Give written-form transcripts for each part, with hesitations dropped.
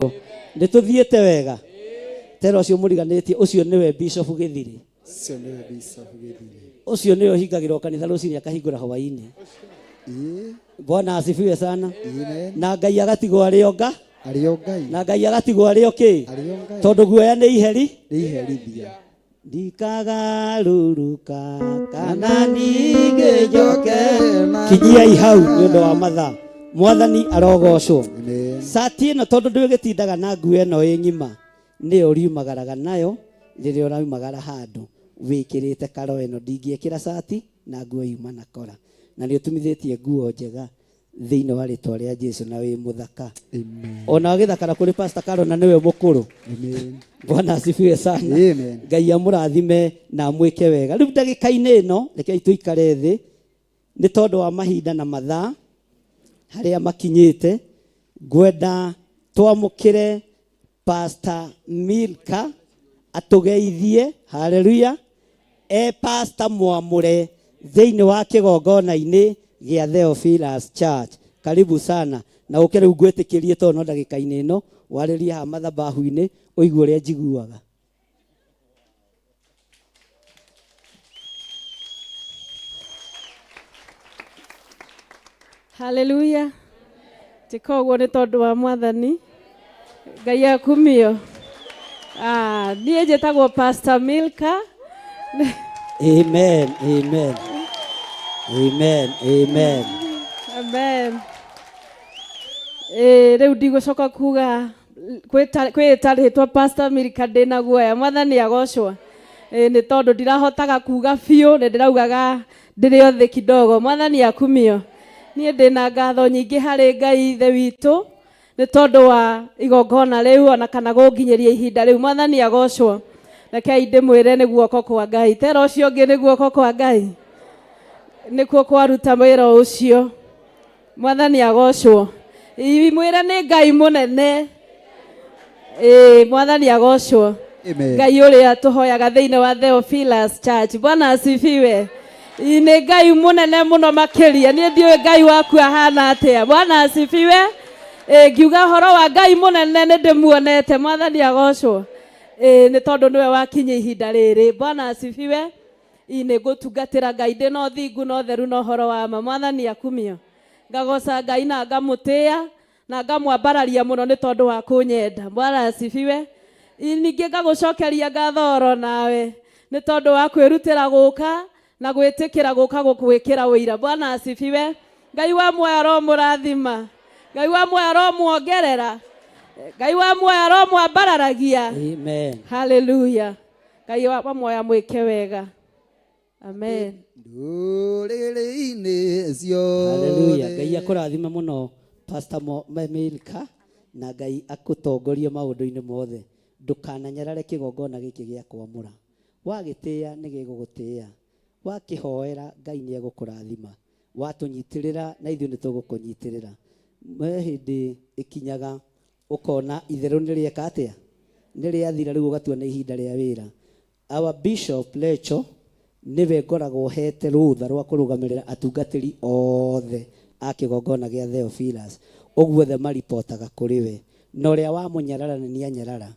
Nĩ tũthiĩte wega. Tera ũcio mũriganĩtie, ũcio nĩwe Bishop Gĩthirĩ. Ũcio nĩwe Bishop Gĩthirĩ. Ũcio nĩwe ũhingagĩrwo kanitha rũcinĩ akahingũra hwainĩ. Ĩĩ. Bwana asifiwe sana. Amen. Na Ngai agatigwo arĩ o nga. Arĩ o Ngai. Na Ngai agatigwo arĩ o kĩ? Arĩ o Ngai. Tondũ guoya nĩ iheri. Nĩ iherithia. Ndikagarũrũka kana ningĩ njoke. Kinyiai hau nĩ ũndũ wa mathaa. Mwathani arogocwo. Amen. Cati ĩno tondũ ndwĩgĩtindaga na nguo ĩno ĩ ng'ima nĩyo ũriumagaraga nayo rĩrĩa ũraumagara handũ wĩkĩrĩte karo ĩno. Ndingĩekĩra cati na nguo yuma na kora. Na nĩ ũtumithĩtie nguo njega thĩinĩ wa rĩtwa rĩa Jesu na wĩ mũthaka. Amen. Ona agĩthakara kũrĩ Pastor Carol na nĩwe mũkũrũ. Amen. Bwana asifiwe sana. Amen. Ngai amũrathime na amwĩke wega. Rĩu ndagĩka-inĩ ĩno rekei tũikare thĩ nĩ tondũ wa mahinda na mathaa harĩa makinyĩte, ngwenda twamũkĩre Pastor Milka atũgeithie, haleluya, e pastor mwamũre thĩinĩ wa kĩgongona-inĩ gĩa Theophilus Church. Karibu sana na ũke rĩu ngwĩtĩkĩrie tondũ no ndagĩka-inĩ ĩno warĩrie haha mathabahu-inĩ ũigue ũrĩa njiguaga. Haleluya. Njĩka ũguo nĩ tondũ wa mwathani. Ngai akumio. Ah, niĩ njĩtagwo Pastor Milka. Amen, amen. Amen, amen. Amen. Ĩĩ, rĩu ndigũcoka kuga kwĩta rĩtwa Pastor Milka ndĩna guoya. Mwathani agocwo. Ĩĩ, nĩ tondũ ndirahotaga kuga biũ, nĩ ndĩraugaga ndĩrĩ o thĩ kidogo. Mwathani akumio. Niĩ ndĩna ngatho nyingĩ harĩ Ngai Ithe witũ nĩ tondũ wa igongona rĩu ona kana gũnginyĩria ihinda rĩu. Mwathani agocwo. Rekei ndĩmwĩre nĩ guoko kwa Ngai. Tera ũcio ũngĩ nĩ guoko kwa Ngai. Nĩkuo kwaruta wĩra ũcio. Mwathani agocwo. Imwĩre nĩ Ngai mũnene. Ĩĩ, Mwathani agocwo. Amen. Ngai ũrĩa tũhoyaga thĩinĩ wa Theophilus Church. Bwana asifiwe. Ĩ, Nĩ Ngai mũnene mũno makĩria. Niĩ ndiũĩ Ngai waku ahana atĩa. Bwana asifiwe. Ĩ, ngiuga ũhoro wa Ngai mũnene nĩ ndĩmuonete. Mwathani agocwo. Ĩ, nĩ tondũ nĩwe wakinyia ihinda rĩrĩ. Bwana asifiwe. Ĩ, nĩ ngũtungatĩra Ngai ndĩ na ũthingu na ũtheru na ũhoro wa ma. Mwathani akumio. Ngagoca Ngai na ngamũtĩĩa na ngamwambararia mũno nĩ tondũ wa kũnyenda. Bwana asifiwe. Ĩ, ningĩ ngagũcokeria ngatho oro nawe nĩ tondũ wa kwĩrutĩra gũka na gwĩtĩkĩra gũka gũkwĩkĩra ũira. Bwana asifiwe. Ngai wa muoyo aromũrathima. Ngai wa muoyo aromuongerera. Ngai wa muoyo aromwambararagia. Amen. Haleluya. Ngai wa muoyo amwĩke wega. Amen. Ndũrĩrĩ-inĩ Haleluya. ciothe. Ngai akũrathime mũno Pastor Milka na Ngai akũtongorie maũndũ-inĩ mothe. Ndũkananyarare kĩgongona gĩkĩ gĩa kwamũra. Wagĩtĩĩa nĩ gĩgũgũtĩĩa. Wakĩhoera Ngai nĩ egũkũrathima. Watũnyitĩrĩra na ithuĩ nĩ tũgũkũnyitĩrĩra. He hĩndĩ ĩkinyaga ũkona itherũ nĩ rĩeka atĩa? Nĩ rĩathira rĩu ũgatua nĩ ihinda rĩa wĩra. Our Bishop Lecho nĩwe ngoragwo hete rũtha rwa kũrũgamĩrĩra atungatĩri othe a kĩgongona gĩa Theophilus. Ũguo othe maripotaga kũrĩ we. Na ũrĩa wamũnyarara nĩ niĩ anyarara.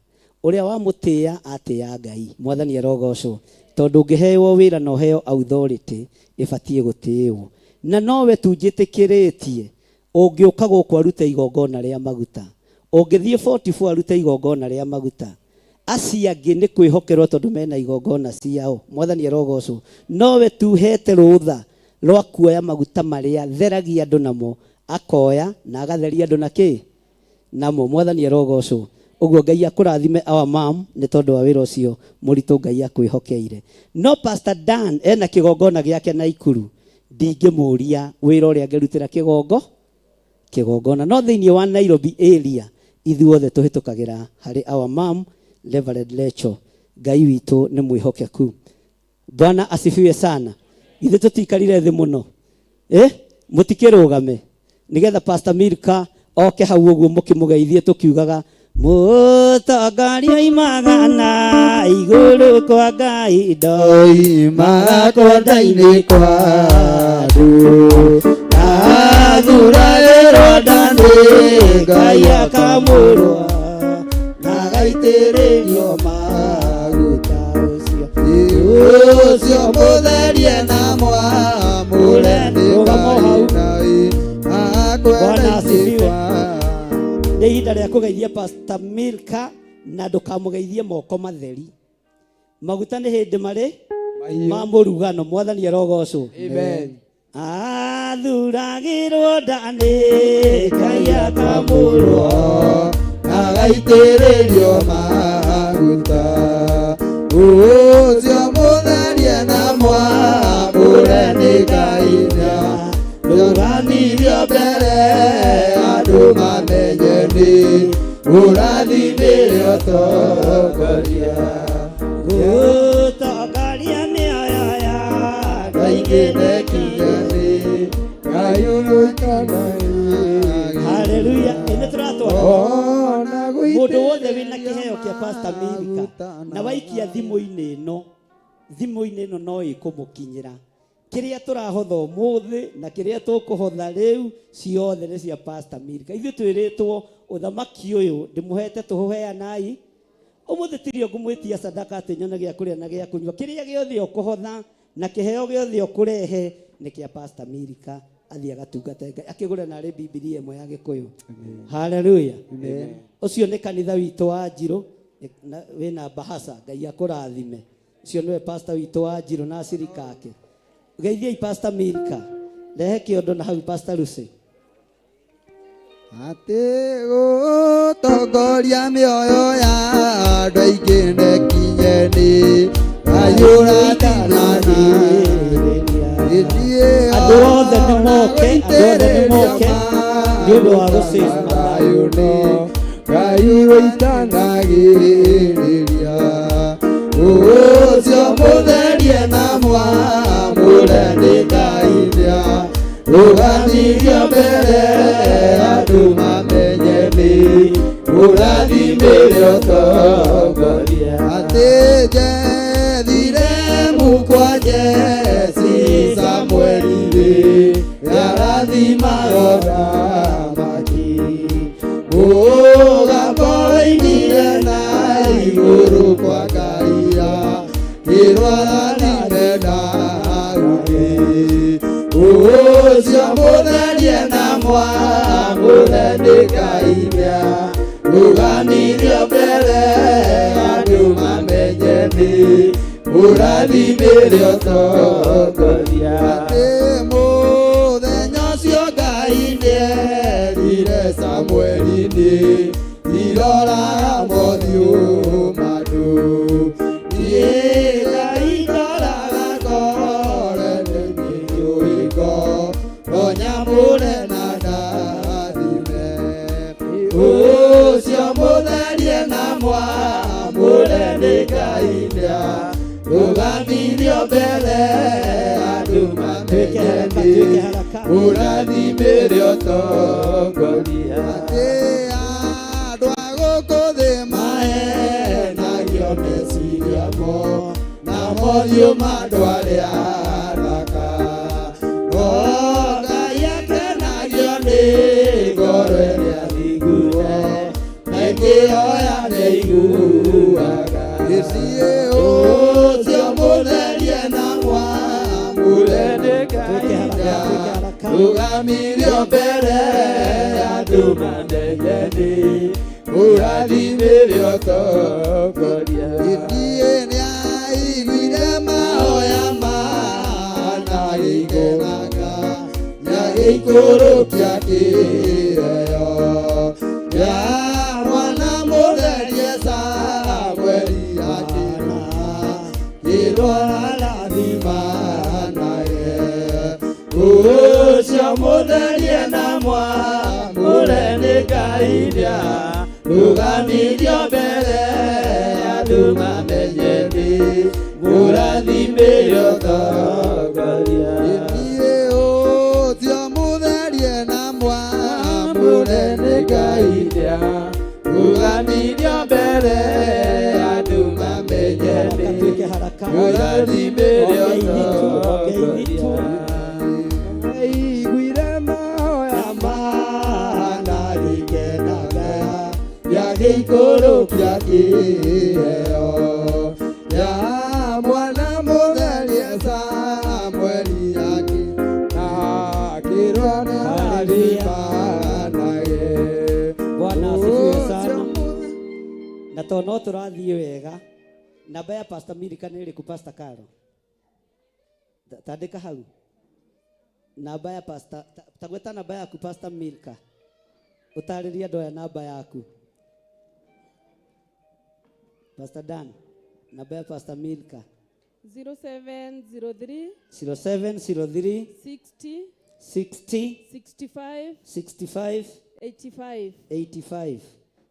Ũrĩa wamũtĩĩa atĩĩa Ngai. Mwathani arogocwo. Tondũ ũngĩheyo wĩra na ũheyo authority ĩbatiĩ gũtĩĩwo. Na nowe tu njĩtĩkĩrĩtie ũngĩũka gũkũ arute igongona rĩa maguta. Ũngĩthiĩ 44 arute igongona rĩa maguta. Acio angĩ nĩ kwĩhokerwo tondũ mena igongona ciao. Mwathani arogocwo. Nowe tu hete rũtha rwa kuoya maguta marĩa theragia andũ namo, akoya na agatheria andũ na kĩ? Namo. Mwathani arogocwo. Ũguo Ngai akũrathime our mom nĩ tondũ wa wĩra ũcio mũritũ Ngai akwĩhokeire. No Pastor Dan ena kĩgongona gĩake Naikuru, ndingĩmũria wĩra ũrĩa angĩrutĩra kĩgongona. No thĩinĩ wa Nairobi area ithuothe tũhĩtũkagĩra harĩ our mom Reverend Lecho. Ngai witũ nĩ mwĩhokeku. Bwana asifiwe sana. Ithuĩ tũtiikarire thĩ mũno. Mũtikĩrũgame nĩgetha Pastor Milka oke hau ũguo mũkĩmũgeithie tũkiugaga mũtongoria oimaga na igũrũ kwa Ngai ndoimaga kwa nda-inĩ kwa andũ athuragĩrwo nda nĩ Ngai akamũrwa. Agaitĩrĩrio maguta ũcio ũcio mũtherie na mwamũre nĩ Rũgama hau. Ngai Bwana asifiwe. akwenda Nĩ ihinda rĩa kũgeithia Pastor Milka na ndũkamũgeithie moko matheri. Maguta nĩ hĩndĩ marĩ ma mũrugano. Mwathani arogocwo. Amen. Athuragĩrwo nda nĩ Ngai akamũrwo agaitĩrĩrio maguta ũcio mũtherie na mwamũre nĩ Ngai rũgamirio mbere andũ mamenye nĩ ũrathimĩre ũtongoria gũtongoria mĩoyo ya andũ aingĩ nekinye nĩ Ngai ũrũtana. Haleluya. Ĩ nĩ tũratwara Ona mũndũ wothe wĩna kĩheo kĩa Pastor Milka na waikia thimũ-inĩ ĩno, thimũ-inĩ ĩno no ĩkũmũkinyĩra. Kĩrĩa tũrahotha ũmũthĩ na kĩrĩa tũkũhotha rĩu ciothe nĩ cia Pastor Milka. Ithuĩ twĩrĩtwo ũthamaki ũyũ ndĩmũhete tũhũheanai. Ũmũthĩ tirio ngũmwĩtia sadaka atĩ nyone gĩa kũrĩa na gĩa kũnyua. Kĩrĩa gĩothe ũkũhotha na kĩheo gĩothe ũkũrehe nĩ kĩa Pastor Milka, athiĩ agatungate Ngai akĩgũre narĩ Bibilia ĩmwe ya Gĩkũyũ. Haleluya. Ũcio nĩ kanitha witũ wa Njirũ wĩna Bahasa. Ngai akũrathime. Ũcio nĩwe pastor witũ wa Njirũ na acirika ake. Geithiai Pastor Milka. Rehe kĩondo na hau, Pastor Lucy. Atĩ gũtongoria mĩoyo ya andũ aingĩ nekinye nĩ Ngai ũrathimana. Andũ othe nĩ moke, andũ othe nĩ moke nĩ ũndũ wa gũsave mathayo. Ngai ũitanagĩrĩria ũcio mũtherie na mwamũre nĩ Ngai rũgamirio mbere andũ mamenye nĩ ũrathimĩre ũtongoria atĩ njethire mukwa Jesi Samueli rĩ yarathimaga ũthamaki mũgambo woimire na igũrũ kwa Ngaia kĩrwarathime Daudi ũcio mũtherie na mwamũre nĩ Ngai rũgamirio mbere andũ mamenye nĩ ũrathimĩre ũtongoria atĩ mũthenya ũcio Ngai nĩerire Samueli nĩ iroraga mothiũ ma andũ niĩ Ngai ndoraga ngoro nĩ ngoro nyamũre na ndathime ũcio mũtherie na mwamũre nĩ Ngai rũgamirio mbere andũ Twĩke mamenye haraka, nĩ twĩke haraka. ũrathimĩre ũtongoria atĩ andũ a gũkũ thĩ mahenagio meciria mo na mothiũ ma andũ arĩa athaka no Ngai akenagio nĩ ngoro ĩrĩa thingue na ĩkĩhoya nĩ iguaga gĩciĩ ũcio mũtherie na mwamũre nĩ Twĩke Ngai haraka, twĩke haraka. rũgamirio mbere andũ mamenye nĩ ũrathimĩre ũtongoria ithiĩ nĩaiguire mahoya mana gĩkenaga nĩagĩikũrũkia kĩheo ya mwana mũtherie Samueli akĩra kĩrwo arathimanaye ũcio mũtherie na mwamũre nĩ Ngai rũgamirio mbere andũ mamenye nĩ mũrathimĩre ũtongoria ithiĩ ũcio mũtherie na mwamũre nĩ Ngai rũgamirio mbere andũ mamenye nĩ Twĩke haraka. mũrathimĩre Ongei thitu, ongei thitu. Aiguire mahoya mana gĩkenaga gĩagĩikũrũkia. Gũikũrũkia kĩheo ya mwana mũtherie Samueli akĩ na akĩrwo nĩ aririkanage. Bwana asifiwe sana. Na to no tũrathiĩ wega, namba ya Pastor Milka nĩ ĩrĩkũ? Pastor Caro, tandĩka hau namba ya Pastor, tagweta namba yaku. Pastor Milka, ũtarĩrie andũ aya namba yaku. Pastor Dan, namba ya Pastor Milka. 0703 0703 60 60 65 65 85. 85.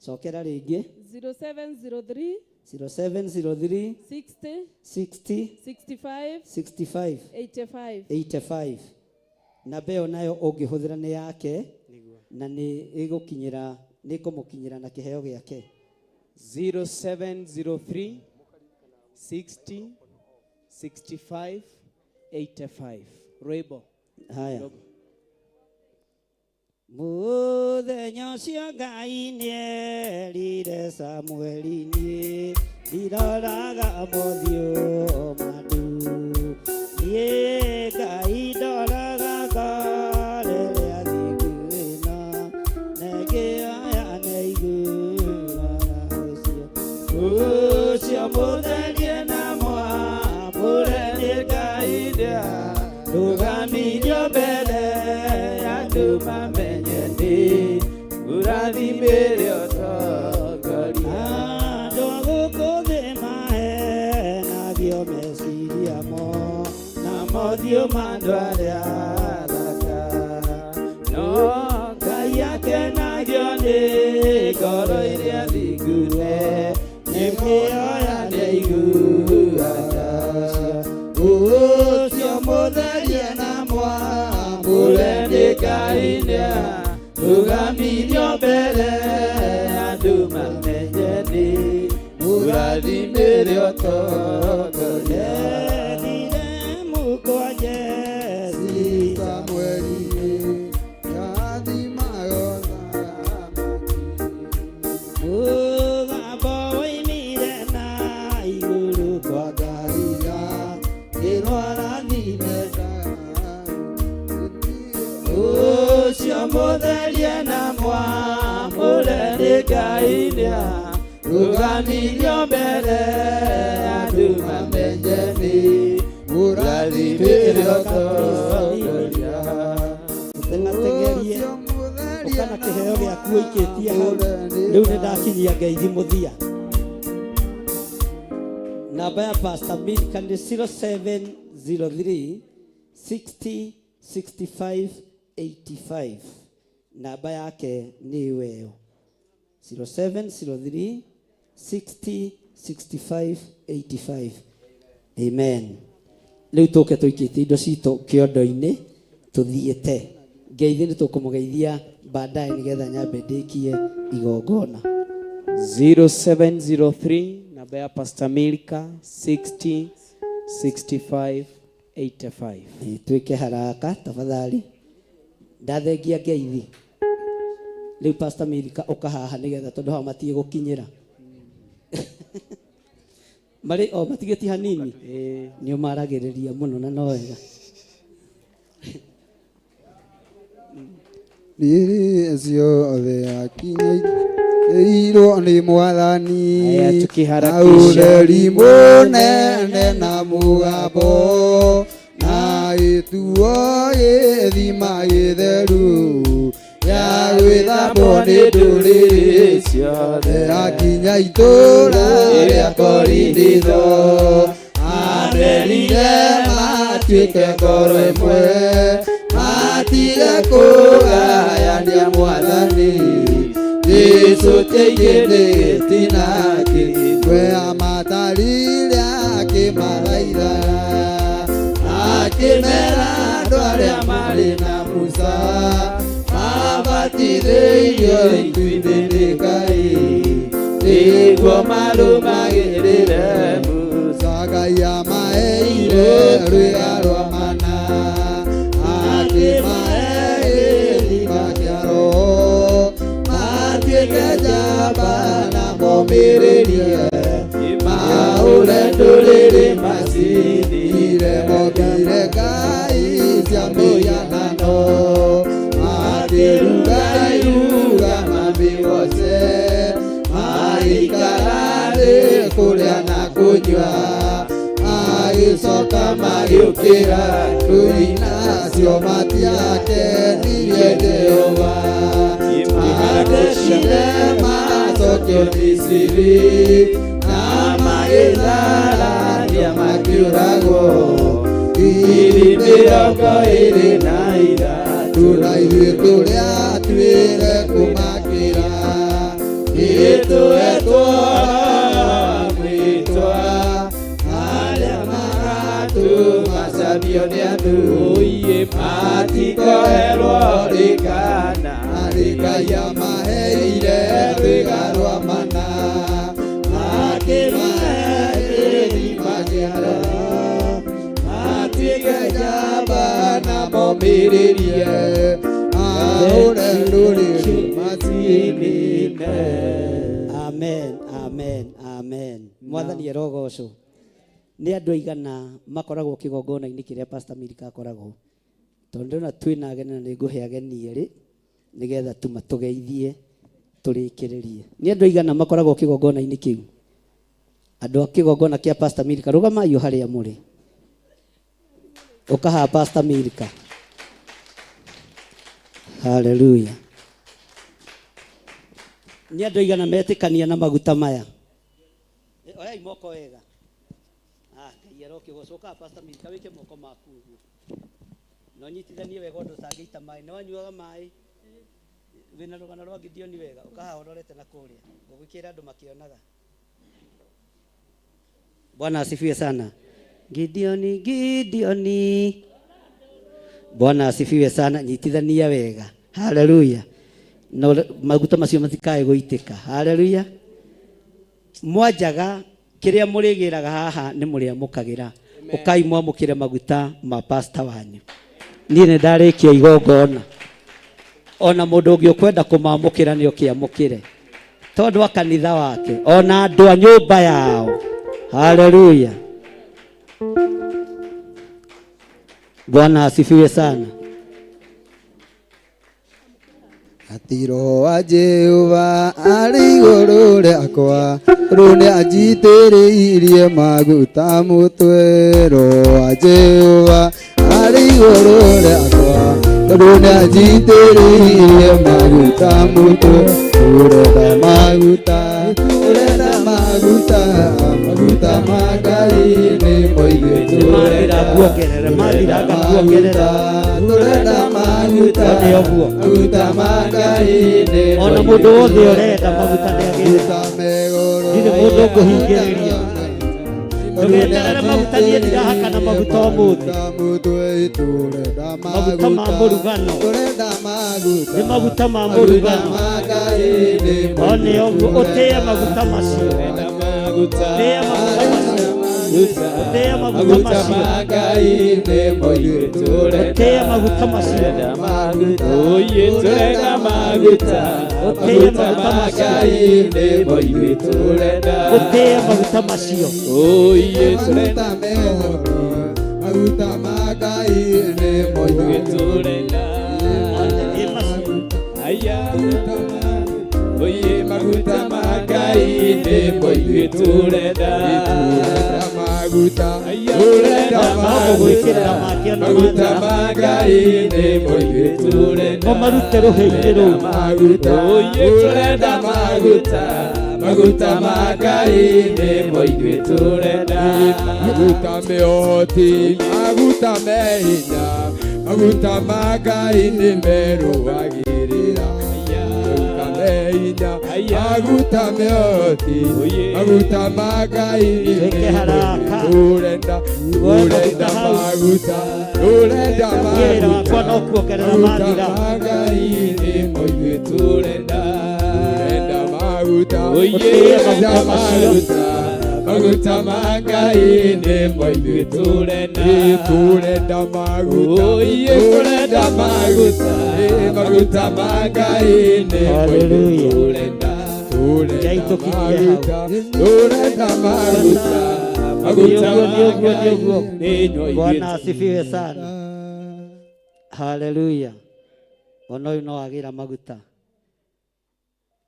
Cokera rĩngĩ. 0703 0703 60 60 65 65 85. 85. Namba ĩyo nayo ũngĩhũthĩra nĩ yake na nĩ ĩgũkinyĩra, nĩ ĩkũmũkinyĩra na kĩheo gĩake. 0703 60 65 85. Rwĩmbo. Haya. Mũthenya ũcio Ngai nĩerire Samueli, niĩ ndiroraga mothiũ ma andũ, niĩ Ngai ndoraga ngoro ĩrĩa thingu ĩno nengĩoya nĩiguaga ũcio ũcio mũtherie na mwamũre nĩ Ngai Rũgamirio mbere ya andũ mamenye nĩ ũrathimĩre ũtongoria. Andũ a gũkũ thĩ mahenagio meciria mo na mothiũ ma andũ arĩa athaka, no Ngai akenagio nĩ ngoro ĩrĩa thingune nĩ mĩoya nĩaiguaga. Ũcio mũtherie na mwamũre nĩ Ngai nĩarũgamirio mbere andũ mamenye nĩ ũrathimĩre ũtongoria. Ethire mũkwa Jesi. Samueli yathimago thamaki. Mũgambo woimire na igũrũ kwa Ngai kĩrwo arathime. Ũcio mũtherie na mwamũre nĩ Ngai nĩarũgamirio mbere andũ mamenye nĩ ũrathimĩre ũtongoria. Tũteng'atengerie ũkana kĩheo gĩaku ũikĩtie hau. Rĩu nĩ ndakinyia ngeithi mũthia. Namba ya Pastor Milka nĩ 0703 60 65 85. Namba yake nĩ ĩyo, 0703 60 65 85. Amen. Rĩu tũke tũikĩtie indo citũ kĩondo-inĩ, tũthiĩte ngeithi. Nĩ tũkũmũgeithia baadaye nĩgetha nyambe ndĩkie igongona. 0703, namba ya Pastor Milka, 60 65 85. Ĩ, twĩke haraka tafadhali. Ndathengia ngeithi rĩu, Pastor Milka ũka haha nĩgetha, tondũ haha matige gũkinyĩra marĩ o matigĩti hanini. Nĩ ũmaragĩrĩria mũno na no wega. Riri ciothe akinyĩirwo nĩ Mwathani Aya, na tukiharakisha. Ũtheri mũnene na mũgambo na gĩtuo gĩthima gĩtheru ya gwĩthambwo nĩ ndũrĩrĩ ciothe. Akinya itũũra rĩa Korintho, amerire matuĩke ngoro ĩmwe, matige kũgayania. Mwathani Jesũ teigĩte gĩtina kĩmwe, amatarire akĩmathaitha, akĩmera andũ arĩa marĩ na Musa mabatithĩirio itu-inĩ nĩ Ngai nĩguo marũmagĩrĩre Musa. Ngai amaheire rwĩga rwa mana, akĩmahe gĩthima kĩa Roho, matuĩke njamba na. makĩnyua magĩcoka magĩũkĩra kũina acio matiakenirie Jehova matecire macokio Misiri na magĩtharania makĩũragwo 23 na ithuĩ tũrĩa twĩre kũmakĩra nĩtũhetwo mwĩtwa arĩa magatũmacamio nĩ andũ matikoherwo rĩkana Ngai amaheire rwĩga rwa mana akĩmahe kĩrima kĩa roho matuĩke njamba na momĩrĩrie ahũre ndũrĩrĩ macinine. Amen, amen, amen. Mwathani arogocwo. Nĩ andũ aigana makoragwo kĩgongona-inĩ kĩrĩa Pastor Milka akoragwo, tondũ ndĩrona twĩna ageni na nĩngũhe ageni erĩ nĩgetha tũmatũgeithie tũrĩkĩrĩrie. Nĩ andũ aigana makoragwo kĩgongona-inĩ kĩu? Andũ a kĩgongona kĩa Pastor Milka, rũgamai o harĩa mũrĩ. Ũkaha Pastor Milka. Hallelujah. Nĩ andũ aigana metĩkania na maguta maya? Oyai moko wega. Ngai arokĩgocwo. Ũkaha Pastor Milka, wĩke moko maku ũguo. Na ũnyitithanie wega ũndũ ũtangĩita maĩ. Nĩ wanyuaga maĩ? Wĩna rũgano rwa Gideoni wega, ũkaha ũrorete na kũrĩa. Ngũgwĩkĩra andũ makĩonaga. Bwana asifiwe sana. Gideoni, Gideoni. Bwana asifiwe sana. Nyitithania wega. Hallelujah. No maguta macio matikae gũitĩka. Hallelujah. Mwanjaga kĩrĩa mũrĩgĩraga haha nĩ mũrĩamũkagĩra. Ũkai mwamũkĩre maguta ma pastor wanyu. Niĩ nĩ ndarĩkia igongona. Ona mũndũ ũngĩ ũkwenda kũmamũkĩra nĩ ũkĩamũkĩre. Tondũ wa kanitha wake, ona andũ a nyũmba yao. Hallelujah. Bwana asifiwe sana. Ati roho wa Jehova arĩ igũrũ rĩakwa rĩu nĩanjitĩrĩirie maguta mũtwe. Roho wa Jehova arĩ igũrũ rĩakwa rĩu nĩanjitĩrĩirie maguta mũtwe. Ũrenda maguta, ũrenda maguta, maguta ma Ngai nĩmo ithuĩ Mathira kuongerera, mathira kuongerera. Tũrenda maguta, Nĩ ũguo. maguta ma Ngai nĩmo Ona mũndũ wothe ũrenda maguta nĩagĩre. maguta megoro. Ndirĩ mũndũ ũkũhingĩrĩria. Ndũgeterere maguta, niĩ ndirahakana maguta ũmũthĩ. Maguta ma mũrugano. Nĩ maguta ma mũrugano. O nĩ ũguo, ũtĩe maguta macio. Tĩĩa maguta macio. Ũtĩe maguta macio. Ũtĩe maguta macio. Ũtĩe maguta macio. Ũtĩe maguta macio. Maguta ma Ngai nĩmo ithuĩ Nĩ macio. Maguta ma Ngai nĩmo ithuĩ tũrenda maguta, tũrenda No gũgwĩkĩrĩra make ona maguta mathira. ma Ngai nĩmo ithuĩ tũrenda Mũmarute rũhĩ-inĩ rũu. maguta, tũrenda maguta, maguta ma Ngai nĩmo ithuĩ tũrenda maguta me ũhoti, maguta me hinya, maguta ma Ngai nĩ merũagĩrĩra maguta me hinya, maguta me ũhoti, maguta ma Ngai nĩ Twĩke haraka. tũrenda, tũrenda maguta, tũrenda Niĩ wĩra wakwa maguta no kuongerera mathira. ma Ngai nĩmo ithuĩ tũrenda, tũrenda maguta, Ũtĩe maguta macio. maguta ma Ngai nĩmo ithuĩ tũrenda, tũrenda maguta, tũrenda maguta, maguta ma Ngai nĩmo ithuĩ Hallelujah. tũrenda, Ngai tũrenda tũkinyie hau. maguta, tũrenda maguta, Nĩ ũguo, nĩ ũguo, nĩ ũguo. Bwana asifiwe sana. Hallelujah. Ona ũyũ no agĩra maguta.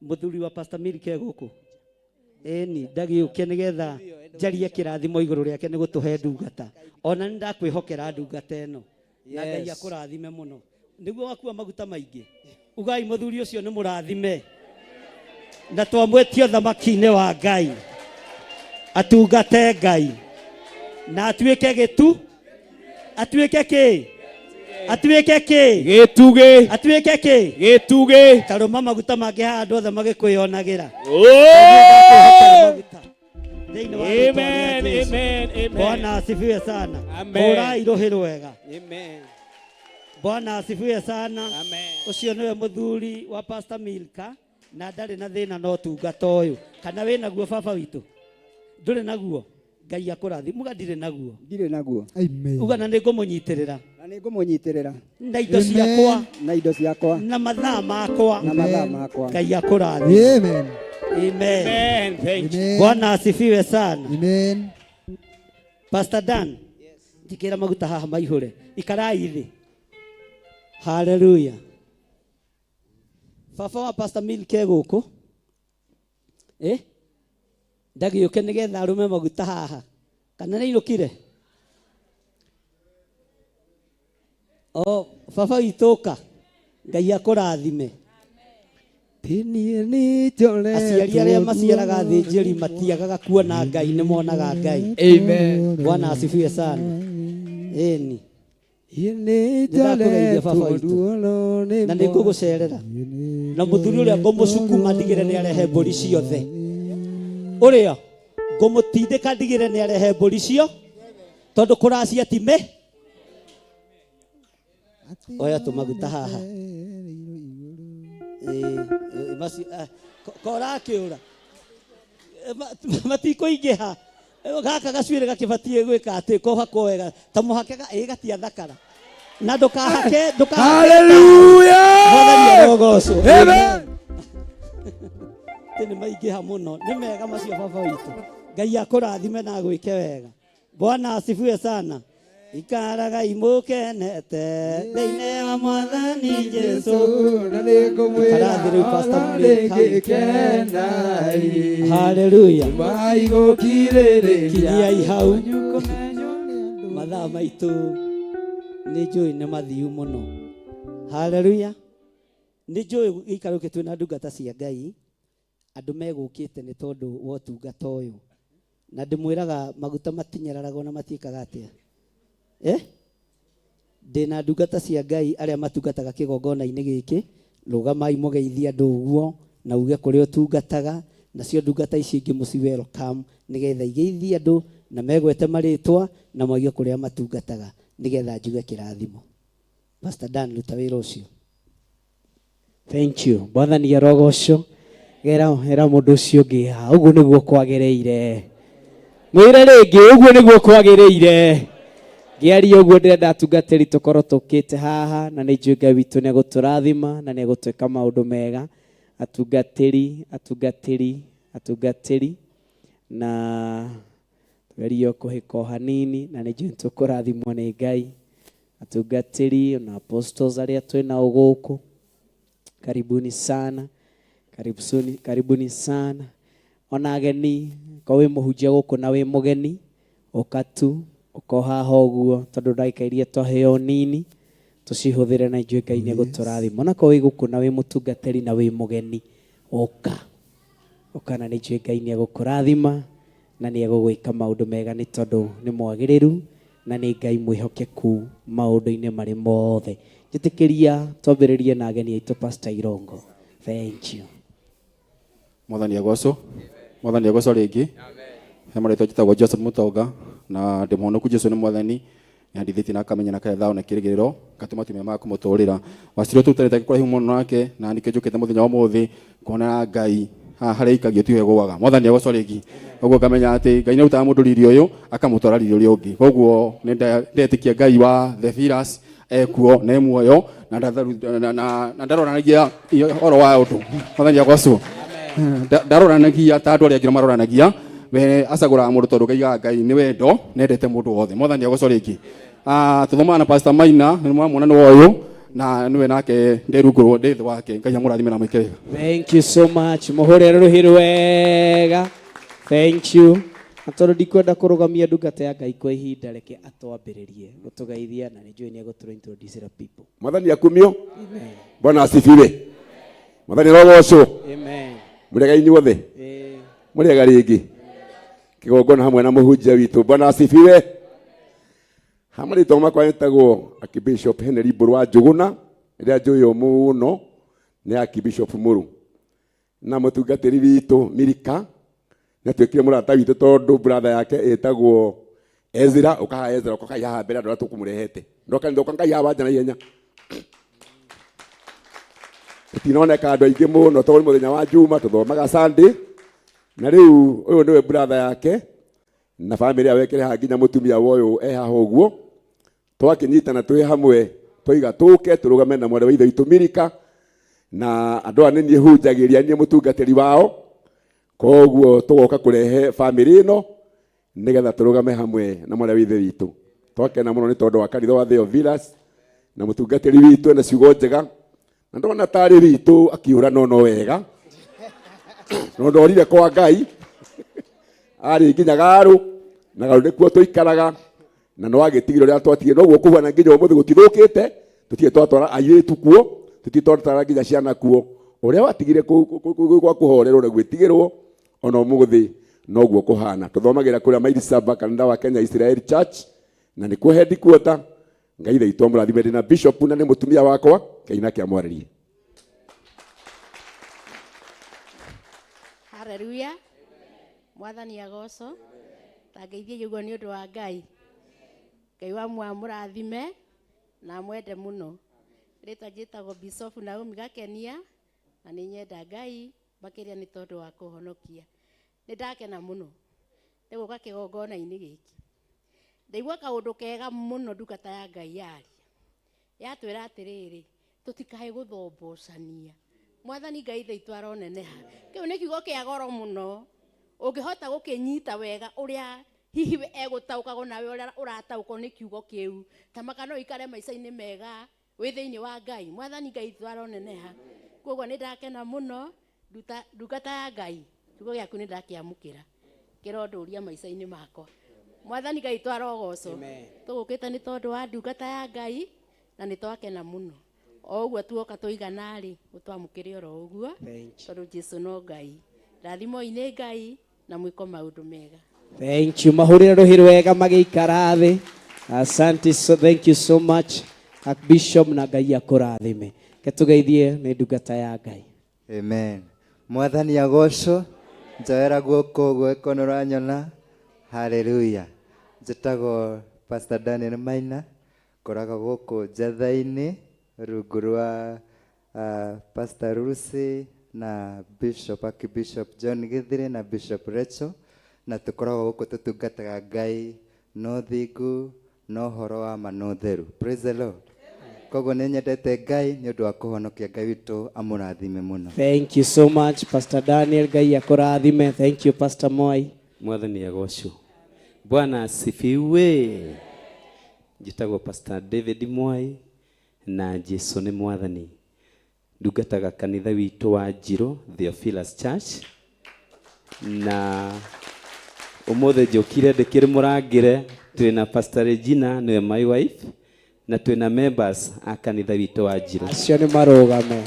Mũthuri wa Pastor Milka e gũkũ? Ĩni, ndagĩũke nĩgetha Njarie kĩrathimo igũrũ rĩake nĩ gũtũhe ndungata. Ona nĩ ndakwĩhokera ndungata ĩno. Na Ngai akũrathime mũno. Nĩguo wakua maguta maingĩ. Ugai mũthuri ũcio nĩ mũrathime. Na twamwĩtio thamaki-inĩ wa Ngai. Atungate Ngai. Na atuĩke gĩtu. Atuĩke kĩ? Atuĩke kĩ? Gĩtugĩ. Atuĩke kĩ? Gĩtugĩ. Tarũma maguta mangĩ haha andũ othe magĩkwĩyonagĩra. Oh! Maguta. Thĩinĩ wa rĩĩtwa rĩa Amen, Jesũ. amen, amen. Bwana asifiwe sana. Amen. Hũrai rũhĩ rwega. Amen. Bwana asifiwe sana. Amen. Ũcio nĩwe mũthuri wa Pastor Milka na ndarĩ na thĩna na ũtungata ũyũ. Kana wĩ naguo baba witũ? Ndũrĩ naguo? Ngai akũrathime. Muga ndirĩ naguo. Ndirĩ naguo. Amen. Uga na nĩ ngũmũnyitĩrĩra Na nĩ ngũmũnyitĩrĩra na indo ciakwa na indo ciakwa na mathaa makwa. na mathaa makwa. Ngai akũrathime. Amen. Amen. Amen. Thank you. Amen. Bwana asifiwe sana. Amen. Pastor Dan, njikĩra maguta haha maihũre. Ikarai thĩ. Haleluya. Baba wa Pastor Milk e gũkũ. Eh? Ndagĩũke nĩgetha arũme maguta haha. Kana nĩ ainũkire? O, baba witũ ũka. Ngai akũrathime. Aciari arĩa maciaraga athĩnjĩri matiagaga kuona Ngai, nĩ monaga Ngai. Amen. Bwana asifiwe sana. Ĩni. Nĩndakũgeithia baba witũ. Na nĩ ngũgũcerera. Na mũthuri ũrĩa ngũmũcukuma ndigĩre nĩ arehe mbũri ciothe. Ũrĩa ngũmũtindĩka ndigĩre nĩ arehe mbũri cio tondũ kũracia ti me. Oya tũmaguta haha. Ĩĩ, macio korakĩũra. Matikũingĩha. Gaka gacuĩrĩ gakĩbatiĩ gwĩka atĩ kohakwo wega ta mũhake ĩ gatiathakara. Na ndũkahake ndũkahake. Hallelujah. Mwathani arogocwo. Amen. Atĩ nĩ maingĩha mũno. Nĩ mega macio baba witũ. Ngai akũrathime na agwĩke wega. Bwana asifiwe sana. Ikaragai mũkenete thĩinĩ wa Mwathani Jesũ. Na nĩ ngũmwĩra Ikara thĩ rĩu, Pastor ona Milka. nĩngĩkenai. Haleluya. Mai gũkirĩrĩria. Kinyiai hau. Mathaa maitũ nĩ njũĩ nĩ mathiu mũno. Haleluya. Nĩ njũĩ gĩikaro gĩkĩ twĩna ndungata cia Ngai andũ megũkĩte nĩ tondũ wa ũtungata ũyũ. Na ndĩmwĩraga maguta matinyararagwo na matiĩkaga atĩa? Ndĩna ndungata cia Ngai arĩa matungataga kĩgongona-inĩ gĩkĩ, rũgamai mũgeithie andũ ũguo na uge kũrĩa ũtungataga, nacio ndungata ici ingĩ mũci welcome nĩgetha igeithie andũ na megwete marĩtwa na moige kũrĩa matungataga nĩgetha njuge kĩrathimo. Pastor Dan, ruta wĩra ũcio. Thank you. Mwathani arogocwo. Gera era mũndũ ũcio ũngĩ haha. Ũguo nĩguo kwagĩrĩire. Mwĩre rĩngĩ ũguo nĩguo kwagĩrĩire. Ngĩaria ũguo ndĩrenda atungatĩri tũkorwo tũkĩte haha na nĩ njũĩ Ngai witũ nĩ egũtũrathima na nĩ egũtwĩka maũndũ mega. Atungatĩri, atungatĩri, atungatĩri na tugerio kũhĩka o hanini na nĩ njũĩ nĩ tũkũrathimwo nĩ Ngai. Atungatĩri na apostles arĩa twĩ nao gũkũ, karibuni sana. Karibuni, karibuni sana. Ona ageni, ko wĩ mũhunjia gũkũ na wĩ mũgeni, ũka tu, ũka haha ũguo, tondũ ndagĩka iria twaheo nini, tũcihũthĩre na njũĩ Ngai nĩ egũtũrathima. Ona ko wĩ gũkũ na wĩ mũtungatĩri na wĩ mũgeni, ũka. Ũka na nĩ njũĩ Ngai nĩ egũkũrathima na nĩ egũgwĩka maũndũ mega nĩ tondũ nĩ mwagĩrĩru na nĩ Ngai mwĩhokeku maũndũ-inĩ marĩ mothe. Njĩtĩkĩria twambĩrĩrie na ageni aitũ Pastor Irongo. Thank you. Mwathani agocwo. Mwathani agocwo rĩngĩ. He marĩtwa njĩtagwo Joseph Mutonga na ndĩ mũhonoku Jesũ nĩ Mwathani. Nĩandithĩtie na akamenya na kahe thayũ na kĩrĩgĩrĩro ngatũma atumia maya kũmũtũrĩra. Wacirwo tũrutanĩte kũraihu mũno nake na nĩkĩo njũkĩte mũthenya wa ũmũthĩ kuona Ngai haha harĩa aikagio tiho egũaga. Mwathani agocwo rĩngĩ. Ũguo ngamenya atĩ Ngai nĩarutaga mũndũ riri ũyũ akamũtwara riri ũrĩa ũngĩ. Koguo nĩ ndetĩkia Ngai wa the Pillars ekuo na e muoyo na ndaroranagia ũhoro wa ũndũ. Mwathani agocwo. Ndaroranagia ta andũ arĩa angĩ maroranagia. We acagũraga mũndũ tondũ ngaigaga Ngai nĩ wendo nendete mũndũ wothe. Mwathani agocwo rĩngĩ. Tũthomaga na Pastor Maina nĩ mwamwona nĩ ũyũ na nĩwe nake nderungũrwo ndĩ thĩ wake. Ngai amũrathime na amwĩke wega. Thank you so much. Mũhũre rũhĩ rwega. Thank you. Na tondũ ndikwenda kũrũgamia ndungata ya Ngai kwa ihinda, reke atwambĩrĩrie gũtũgeithia na nĩ njũĩ nĩ egũtũra introduce people. Mwathani akumio. Bwana asifiwe. Mwathani arogocwo. Amen. Mũrĩega inyuothe? Ĩĩ. Mũrĩega rĩngĩ? Kĩgongona hamwe na mũhunjia witũ. Bwana asifiwe. Ha marĩtwa makwa nĩtagwo Archbishop Henry Mbũrũ wa Njũgũna, ĩrĩa njũĩo mũno nĩ Archbishop Mũrũ. Na mũtungatĩri witũ Milika nĩatuĩkire mũrata witũ tondũ brother yake ĩtagwo Ezra, ũkaha Ezra, ũkakai haha mbere andũ arĩa tũkũmũrehete. Ndoka ndoka ngai haha wanja na ihenya. Tũtinoneka andũ aingĩ mũno tondũ nĩ mũthenya wa Juma tũthomaga Sunday. Na rĩu ũyũ nĩwe brother yake na famĩlĩ yao ĩkĩrĩ haha nginya mũtumia wa ũyũ e haha ũguo. Twakĩnyitana twĩ hamwe twaiga tũke tũrũgame na mwarĩ wa ithe witũ Milika na andũ aya nĩ niĩ hunjagĩria, niĩ mũtungatĩri wao. Koguo tũgoka kũrehe famĩlĩ ĩno nĩgetha tũrũgame hamwe na mwarĩ wa ithe witũ. Twakena mũno nĩ tondũ wa kanitha wa Theophilus na mũtungatĩri witũ ena ciugo njega na ndona tarĩ witũ akiũra no no wega no ndorire kwa Ngai arĩ nginya Garũ na Garũ nĩkuo tũikaraga na no agĩtigire ũrĩa twatigire noguo kũhuana nginya ũmũthĩ gũtithũkĩte tũtirĩ twatwara airĩtu kuo tũtirĩ twatwara nginya ciana kuo ũrĩa watigire gwa kũhorerwo na gwĩtigĩrwo ona ũmũthĩ noguo kũhana. Tũthomagĩra kũrĩa Maili Saba kanitha wa Kenya Israel Church na nĩkuo headquarter. Ngai ithe witũ amũrathime. Ndĩ na bishop na nĩ mũtumia wakwa. Ngai nake amwarĩrie. Haleluya. Mwathani agocwo. Tangeithie ũguo nĩ ũndũ wa Ngai. Ngai wa mũrathime na amwende mũno. Rĩtwa njĩtagwo Bishop Naomi Gakenia na nĩ nyenda Ngai makĩria nĩ tondũ wa kũhonokia. Nĩ ndakena mũno nĩ gũka kĩgongona-inĩ gĩkĩ. Ndaigua kaũndũ kega mũno ndungata ya Ngai yaria. Yatwĩra atĩrĩrĩ, tũtikae gũthombocania. Mwathani Ngai ithe witũ aroneneha. Kĩu nĩ kiugo kĩa goro mũno. Ũngĩhota gũkĩnyita wega ũrĩa hihi we egũtaũkagwo nawe ũrĩa ũrataũkwo nĩ kiugo kĩu. Tamaka no ũikare maica-inĩ mega wĩ thĩinĩ wa Ngai. Mwathani Ngai witũ aroneneha. Koguo nĩ ndakena mũno ndungata ya Ngai. Kiugo gĩaku nĩ ndakĩamũkĩra. Kĩrondũria maica-inĩ makwa. Mwathani Ngai witũ arogocwo. Tũgũkĩte nĩ tondũ wa ndungata ya Ngai na nĩ twakena mũno. O ũguo tuoka tũigana rĩ, ũtwamũkĩre oro ũguo. Tondũ Jesu no Ngai. Rathimoi nĩ Ngai na mwĩko maũndũ mega. Thank you. Mahũrĩre rũhĩ rwega magĩikara thĩ. Asante so, thank you so much Archbishop na Ngai akũrathime. Ke tũgeithie nĩ ndungata ya Ngai. Amen. Mwathani agocwo. Njoera guoko ũguo ĩko nĩ ũranyona. Hallelujah. Njĩtagwo Pastor Daniel Maina. Ngoragwo gũkũ Njatha-inĩ rungu rwa Pastor Lucy na Bishop Archbishop John Githire na Bishop Rachel na tũkoragwo gũkũ tũtungataga Ngai na ũthingu na ũhoro wa ma na ũtheru. Praise the Lord. Koguo nĩ nyendete Ngai nĩ ũndũ wa kũhonokia. Ngai witũ amũrathime mũno. Thank you so much Pastor Daniel. Ngai akũrathime. Thank you Pastor Moi. Mwathani agocwo. Bwana asifiwe. Njĩtagwo Pastor David Mwai na Jesu nĩ mwathani. Ndungataga kanitha witũ wa Njirũ Theophilus Church na ũmũthĩ njũkire ndĩkĩrĩ mũrangĩre. Twĩna Pastor Regina nĩwe my wife na twĩna members a kanitha witũ wa Njirũ. Acio nĩ marũgame.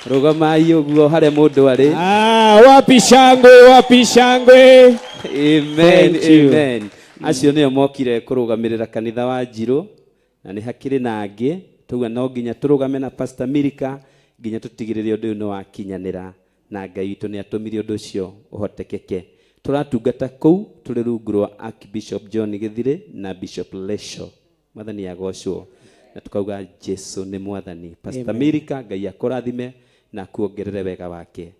Rũgamai ũguo harĩa mũndũ arĩ. Ah, wapi shangwe, wapi shangwe. Amen. Thank you. Amen. Acio nĩo mokire kũrũgamĩrĩra kanitha wa Njirũ na nĩ hakĩrĩ na angĩ tauga no nginya tũrũgame na Pastor Milika nginya tũtigĩrĩre ũndũ ũyũ nĩ wakinyanĩra na Ngai witũ nĩ atũmire ũndũ ũcio ũhotekeke. Tũratungata kũu tũrĩ rungu rwa Archbishop John Githire na Bishop Lesho. Mwathani agocwo na tukauga Jesu nĩ mwathani. Pastor Amen. Milika Ngai akũrathime na akuongerere wega wake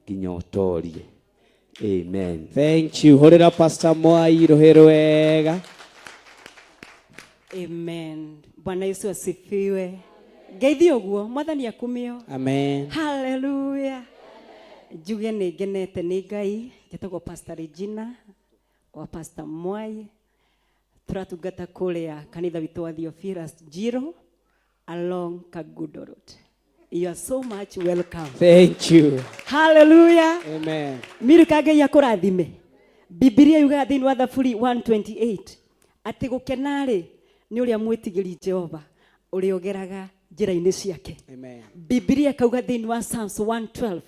nginya ũtorie. Amen. Thank you. Hũrĩra Pastor Mwai rũhĩ rwega. Amen. Bwana Yesu asifiwe. Ngeithi ũguo, Mwathani akumio. Amen. Hallelujah. Njuge nĩ ngenete nĩ Ngai. Njĩtagwo Pastor Regina wa Pastor Mwai. Tũratungata kũrĩa kanitha witũ wa Theophilus Njiro along Kangundo Road. You are so much welcome. Thank you. Hallelujah. Amen. Milika Ngai akũrathime. Bibilia yugaga thĩinĩ wa Thaburi 128 atĩ gũkena-rĩ nĩ ũrĩa mwĩtigĩri Jehova ũrĩa ũgeraga njĩra-inĩ ciake. Amen. Bibilia ĩkauga thĩinĩ wa Psalms 112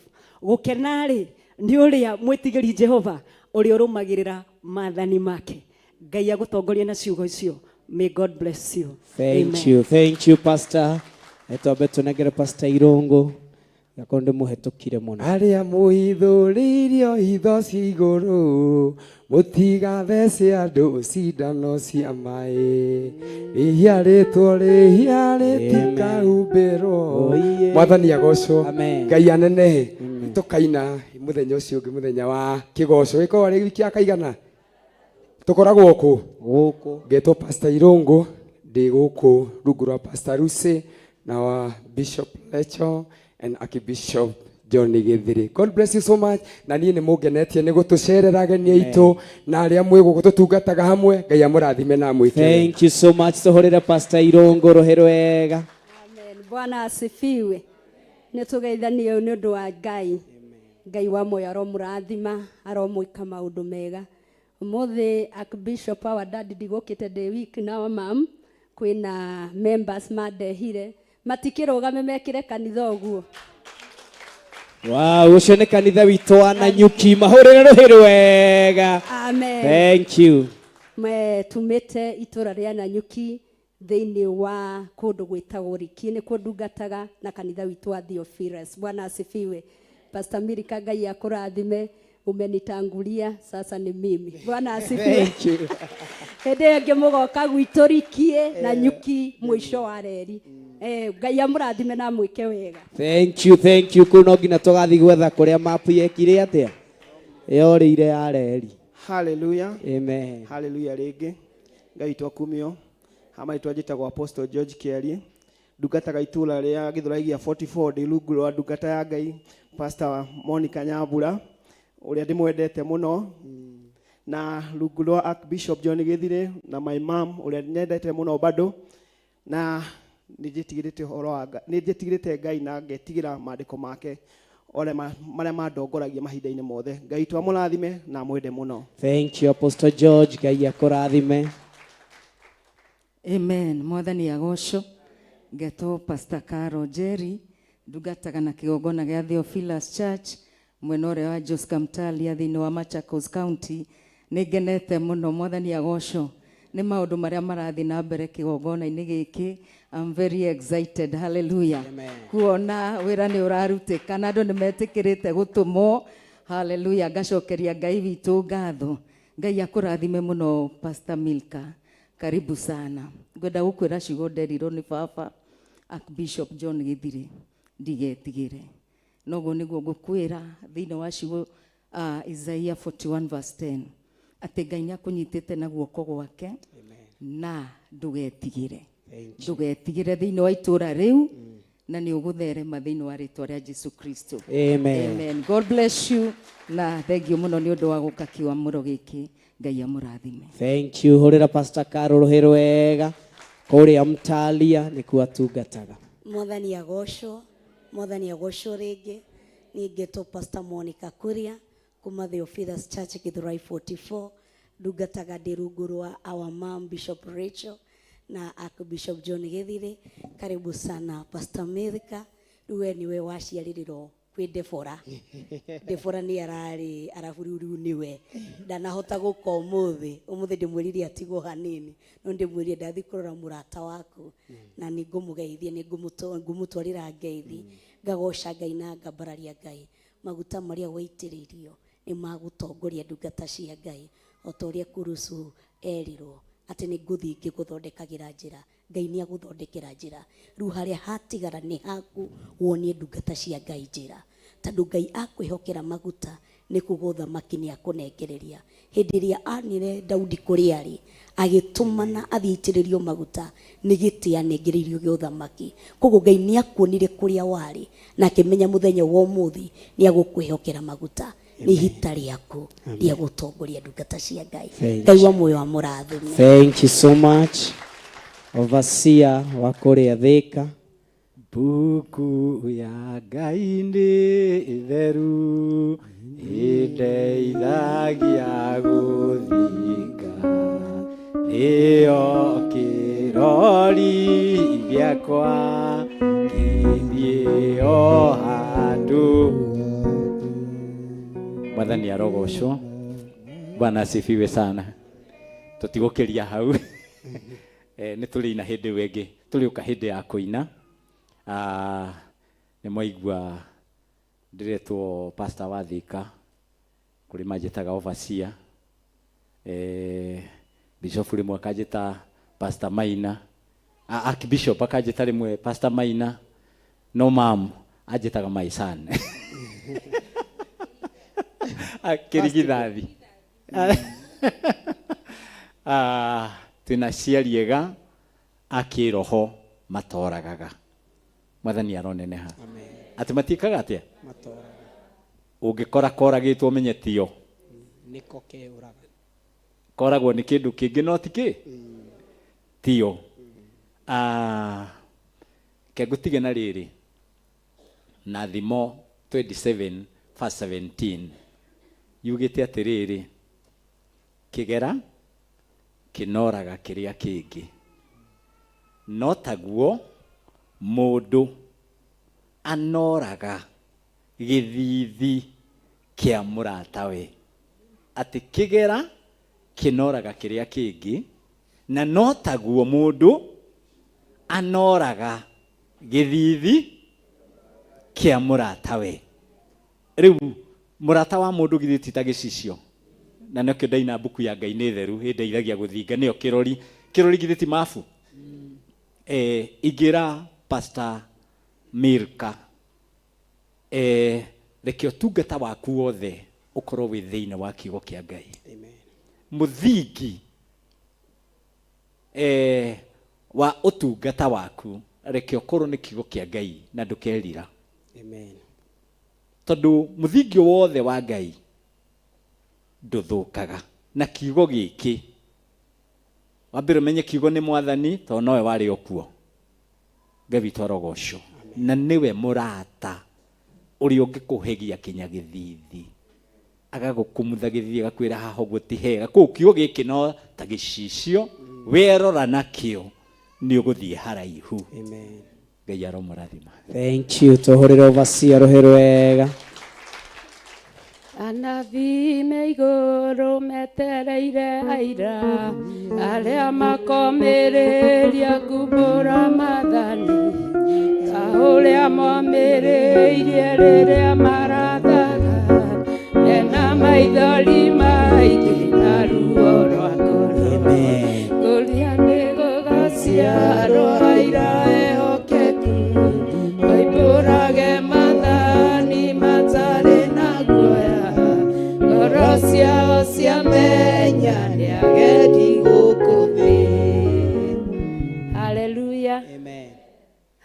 gũkena-rĩ nĩ ũrĩa mwĩtigĩri Jehova ũrĩa ũrũmagĩrĩra maathani make. Ngai agũtongorie na ciugo icio. May God bless you. Thank Amen. you, thank you pastor. Twambe tũnengere pastor Irũngũ gakorwo ndĩmũhetũkire mũno. Arĩa mũhithũrĩirio hitho cia igũrũ, mũtigathece andũ cindano cia maĩ. Rĩhia rĩtwo rĩhia rĩtikahumbĩrwo. Oiye. Mwathani agocwo. Amen. Ngai anenehe. Tũkaina mũthenya ũcio ũngĩ mũthenya wa kĩgoco. Gĩkoragwo rĩ wiki ya kaigana? Tũkoragwo kũ? Gũkũ. Ngetwo Pastor Irũngũ, ndĩ gũkũ rungu rwa Pastor Lucy na wa Bishop Lecho and Archbishop John Githiri. God bless you so much. Na niĩ nĩ mũngenetie nĩ gũtũcerera ageni aitũ na arĩa mwĩ gũkũ tũtungataga hamwe. Ngai amũrathime na amwĩke. Thank you so much. Tũhũrĩre pastor Irũngũ rũhĩ rwega. Amen. Bwana asifiwe. Nĩ tũgeithanio nĩ ũndũ wa Ngai. Ngai wa muoyo aromũrathima, aromwĩka maũndũ mega. Ũmũthĩ Archbishop our dad ndigũkĩte ndĩ wiki na wa mam kwĩna members mandehire matikĩrũgame mekĩre kanitha ũguo. Wow, ũcio nĩ kanitha witũ wa Nanyuki. Mahũrĩre rũhĩ rwega. Amen. Thank you. Tumĩte itũra rĩa Nanyuki thĩinĩ wa kũndũ gwĩtagwo Riki nĩkuo ndungataga na kanitha witũ wa Theophilus. Bwana asifiwe. Pastor Milika, Ngai akũrathime, umenitangulia sasa ni mimi. Bwana asifiwe. Thank you. Hĩndĩ ĩyo ĩngĩ mũgoka gwitũ Rikie na Nyuki mũico wa reri. Ngai amũrathime na amwĩke wega. Thank you, thank you. Kũu no nginya tũgathiĩ gwetha kũrĩa mapu yekire atĩa? Yorĩire ya reri. Hallelujah. Amen. Hallelujah rĩngĩ. Ngai witũ akumio. Hama rĩtwa njĩtagwo Apostle George Kĩarie. Ndungataga itũra rĩa Gĩthũrai gĩa 44 ndĩ rungu rwa ndungata ya Ngai Pastor Monica Nyambura ũrĩa ndĩmwendete mũno na rungu rwa Archbishop John Githire na my mom ũrĩa nyendete mũno bado na nĩnjĩtigĩrĩte ũhoro wa Ngai, nĩnjĩtigĩrĩte Ngai na ngetigĩra maandĩko make ore marĩa mandongoragia mahinda-inĩ mothe. Ngai witũ amũrathime na amwende mũno. Thank you Apostle George, Ngai akũrathime. Amen. Mwathani agocwo. Ngetwo Pastor Caro Jerry, ndungataga na kĩgongona gĩa Theophilus Church mwena ũrĩa wa Joska Mtalia thĩinĩ wa Machakos County. Nĩ ngenete mũno, Mwathani agocwo nĩ maũndũ marĩa marathiĩ na mbere kĩgongona-inĩ gĩkĩ. I'm very excited. Hallelujah. Kuona wĩra nĩ ũrarutĩka na andũ nĩ metĩkĩrĩte gũtũmwo. Hallelujah. Ngacokeria Ngai witũ ngatho. Ngai akũrathime mũno Pastor Milka. Karibu sana. Ngwenda gũkwĩra ciugo nderirwo nĩ baba Archbishop John Githire ndigetigĩre. Noguo nĩguo ngũkwĩra thĩinĩ wa ciugo Isaiah 41 verse 10 atĩ Ngai nĩ akũnyitĩte na guoko gwake na ndũgetigĩre. Ndũgetigĩre thĩinĩ wa itũra rĩu na nĩ ũgũtherema thĩinĩ wa rĩtwa rĩa Jesu Kristo. Amen. Amen. God bless you na thank you mũno nĩ ũndũ wa gũka kĩamũro gĩkĩ. Ngai amũrathime. Thank you. Hũrĩra Pastor Carol rũhĩ rwega kũrĩa Mtalia nĩkuo atungataga. Mwathani agocwo, Mwathani agocwo rĩngĩ. Niĩ ngetwo Pastor Monica Kuria kuma Theophilus Church Githurai 44 ndungataga ndĩ rungu rwa our mom Bishop Rachel na Archbishop John Githire. Karibu sana Pastor Milka, rĩu we nĩwe waciarĩrĩrwo kwĩ Deborah. Deborah nĩ ararĩ arabu rĩu rĩu nĩwe ndanahota gũka ũmũthĩ. Ũmũthĩ ndĩmwĩrire atigwo hanini no ndĩmwĩrire ndathiĩ kũrora mũrata waku na nĩ ngũmũgeithia, nĩ ngũmũtwarĩra ngeithi, ngagoca Ngai na ngambararia Ngai. Maguta marĩa waitĩrĩirio nĩ magũtongoria ndungata cia Ngai o ta ũrĩa Kurusu erirwo atĩ nĩ ngũthiĩ ngĩgũthondekagĩra njĩra. Ngai nĩ agũthondekera njĩra. Rĩu harĩa hatigara nĩ haku wonie ndungata cia Ngai njĩra, tondũ Ngai akwĩhokera maguta nĩ kuga ũthamaki nĩ akũnengereria. Hĩndĩ ĩrĩa anire Daudi kũrĩa arĩ agĩtũmana athiĩ aitĩrĩrio maguta nĩ gĩtĩ anengereirio gĩa ũthamaki. Koguo Ngai nĩ akuonire kũrĩa warĩ na akĩmenya mũthenya wa ũmũthĩ nĩ agũkwĩhokera maguta. Nĩ ihita rĩaku rĩa gũtongoria ndungata cia Ngai. Thank Ngai you. wa muoyo amũrathime. Thank you so much. Overseer wa kũrĩa Thĩka. Mbuku ya Ngai nĩ theru Ĩndeithagia gũthinga nĩyo kĩrori gĩakwa gĩthiĩ o handũ. Mwathani arogocwo. Bwana asifiwe sana. Tũtigũkĩria hau. Nĩ tũrĩina hĩndĩ ĩyo ĩngĩ, tũrĩũka hĩndĩ ya kũina. Nĩ mwaigua ndĩretwo pastor wa Thika, kũrĩ manjĩtaga overseer. Bishop rĩmwe akanjĩta Pastor Maina, Archbishop akanjĩta rĩmwe Pastor Maina, no mam anjĩtaga my son. Kĩrigithathi. Twĩna aciari ega a kĩroho matoragaga. Mwathani aroneneha. Atĩ matiĩkaga atĩa? Matoraga. Ũngĩkora koragĩtwo ũmenye tio. Nĩko keũraga. Koragwo nĩ kĩndũ kĩngĩ no ti kĩ? Tio. Ke ngũtige na rĩrĩ na Thimo 27 verse 17 yugĩte atĩrĩrĩ, kĩgera kĩnoraga kĩrĩa kĩngĩ, no taguo mũndũ anoraga gĩthithi kĩa mũratawe. Atĩ kĩgera kĩnoraga kĩrĩa kĩngĩ, na no taguo mũndũ anoraga gĩthithi kĩa mũratawe. Rĩu mũrata wa mũndũ githĩ ti ta gĩcicio, na nĩkĩo ndaina mbuku ya Ngai nĩ theru ĩndeithagia gũthinga, nĩyo kĩrori. Kĩrori githĩ ti mabu? Ingĩra Pastor Milka, reke ũtungata waku wothe ũkorwo wĩ thĩinĩ wa kiugo kĩa Ngai. Mũthingi wa ũtungata waku reke ũkorwo nĩ kiugo kĩa Ngai na ndũkerira. Amen. Tondũ mũthingi wothe wa Ngai ndũthũkaga. Na kiugo gĩkĩ, wambere ũmenye kiugo nĩ Mwathani tondũ nowe warĩ o kuo. Ngai witũ arogocwo. Na nĩwe mũrata ũrĩa ũngĩkũhegia kinya gĩthithi, agagũkumutha gĩthithi agakwĩra haha ũguo ti hega. Kũu kiugo gĩkĩ no ta gĩcicio, werora nakĩo nĩ ũgũthiĩ haraihu. Amen. Ngai aromũrathima. Thank you. Tũhũrĩre overseer rũhĩ rwega. Anabii me igũrũ metereire aira arĩa makomĩrĩria kumbũra maathani ta ũrĩa momĩrĩirie rĩrĩa marathaga mena maithori maingĩ na ruo rwa ngoro. Kũrĩa nĩ gũgaciarwo aira ehokeku moimbũrage maathani matarĩ na guoya, ngoro ciao ciamenya nĩ agendi gũkũ thĩ. Haleluya. Amen.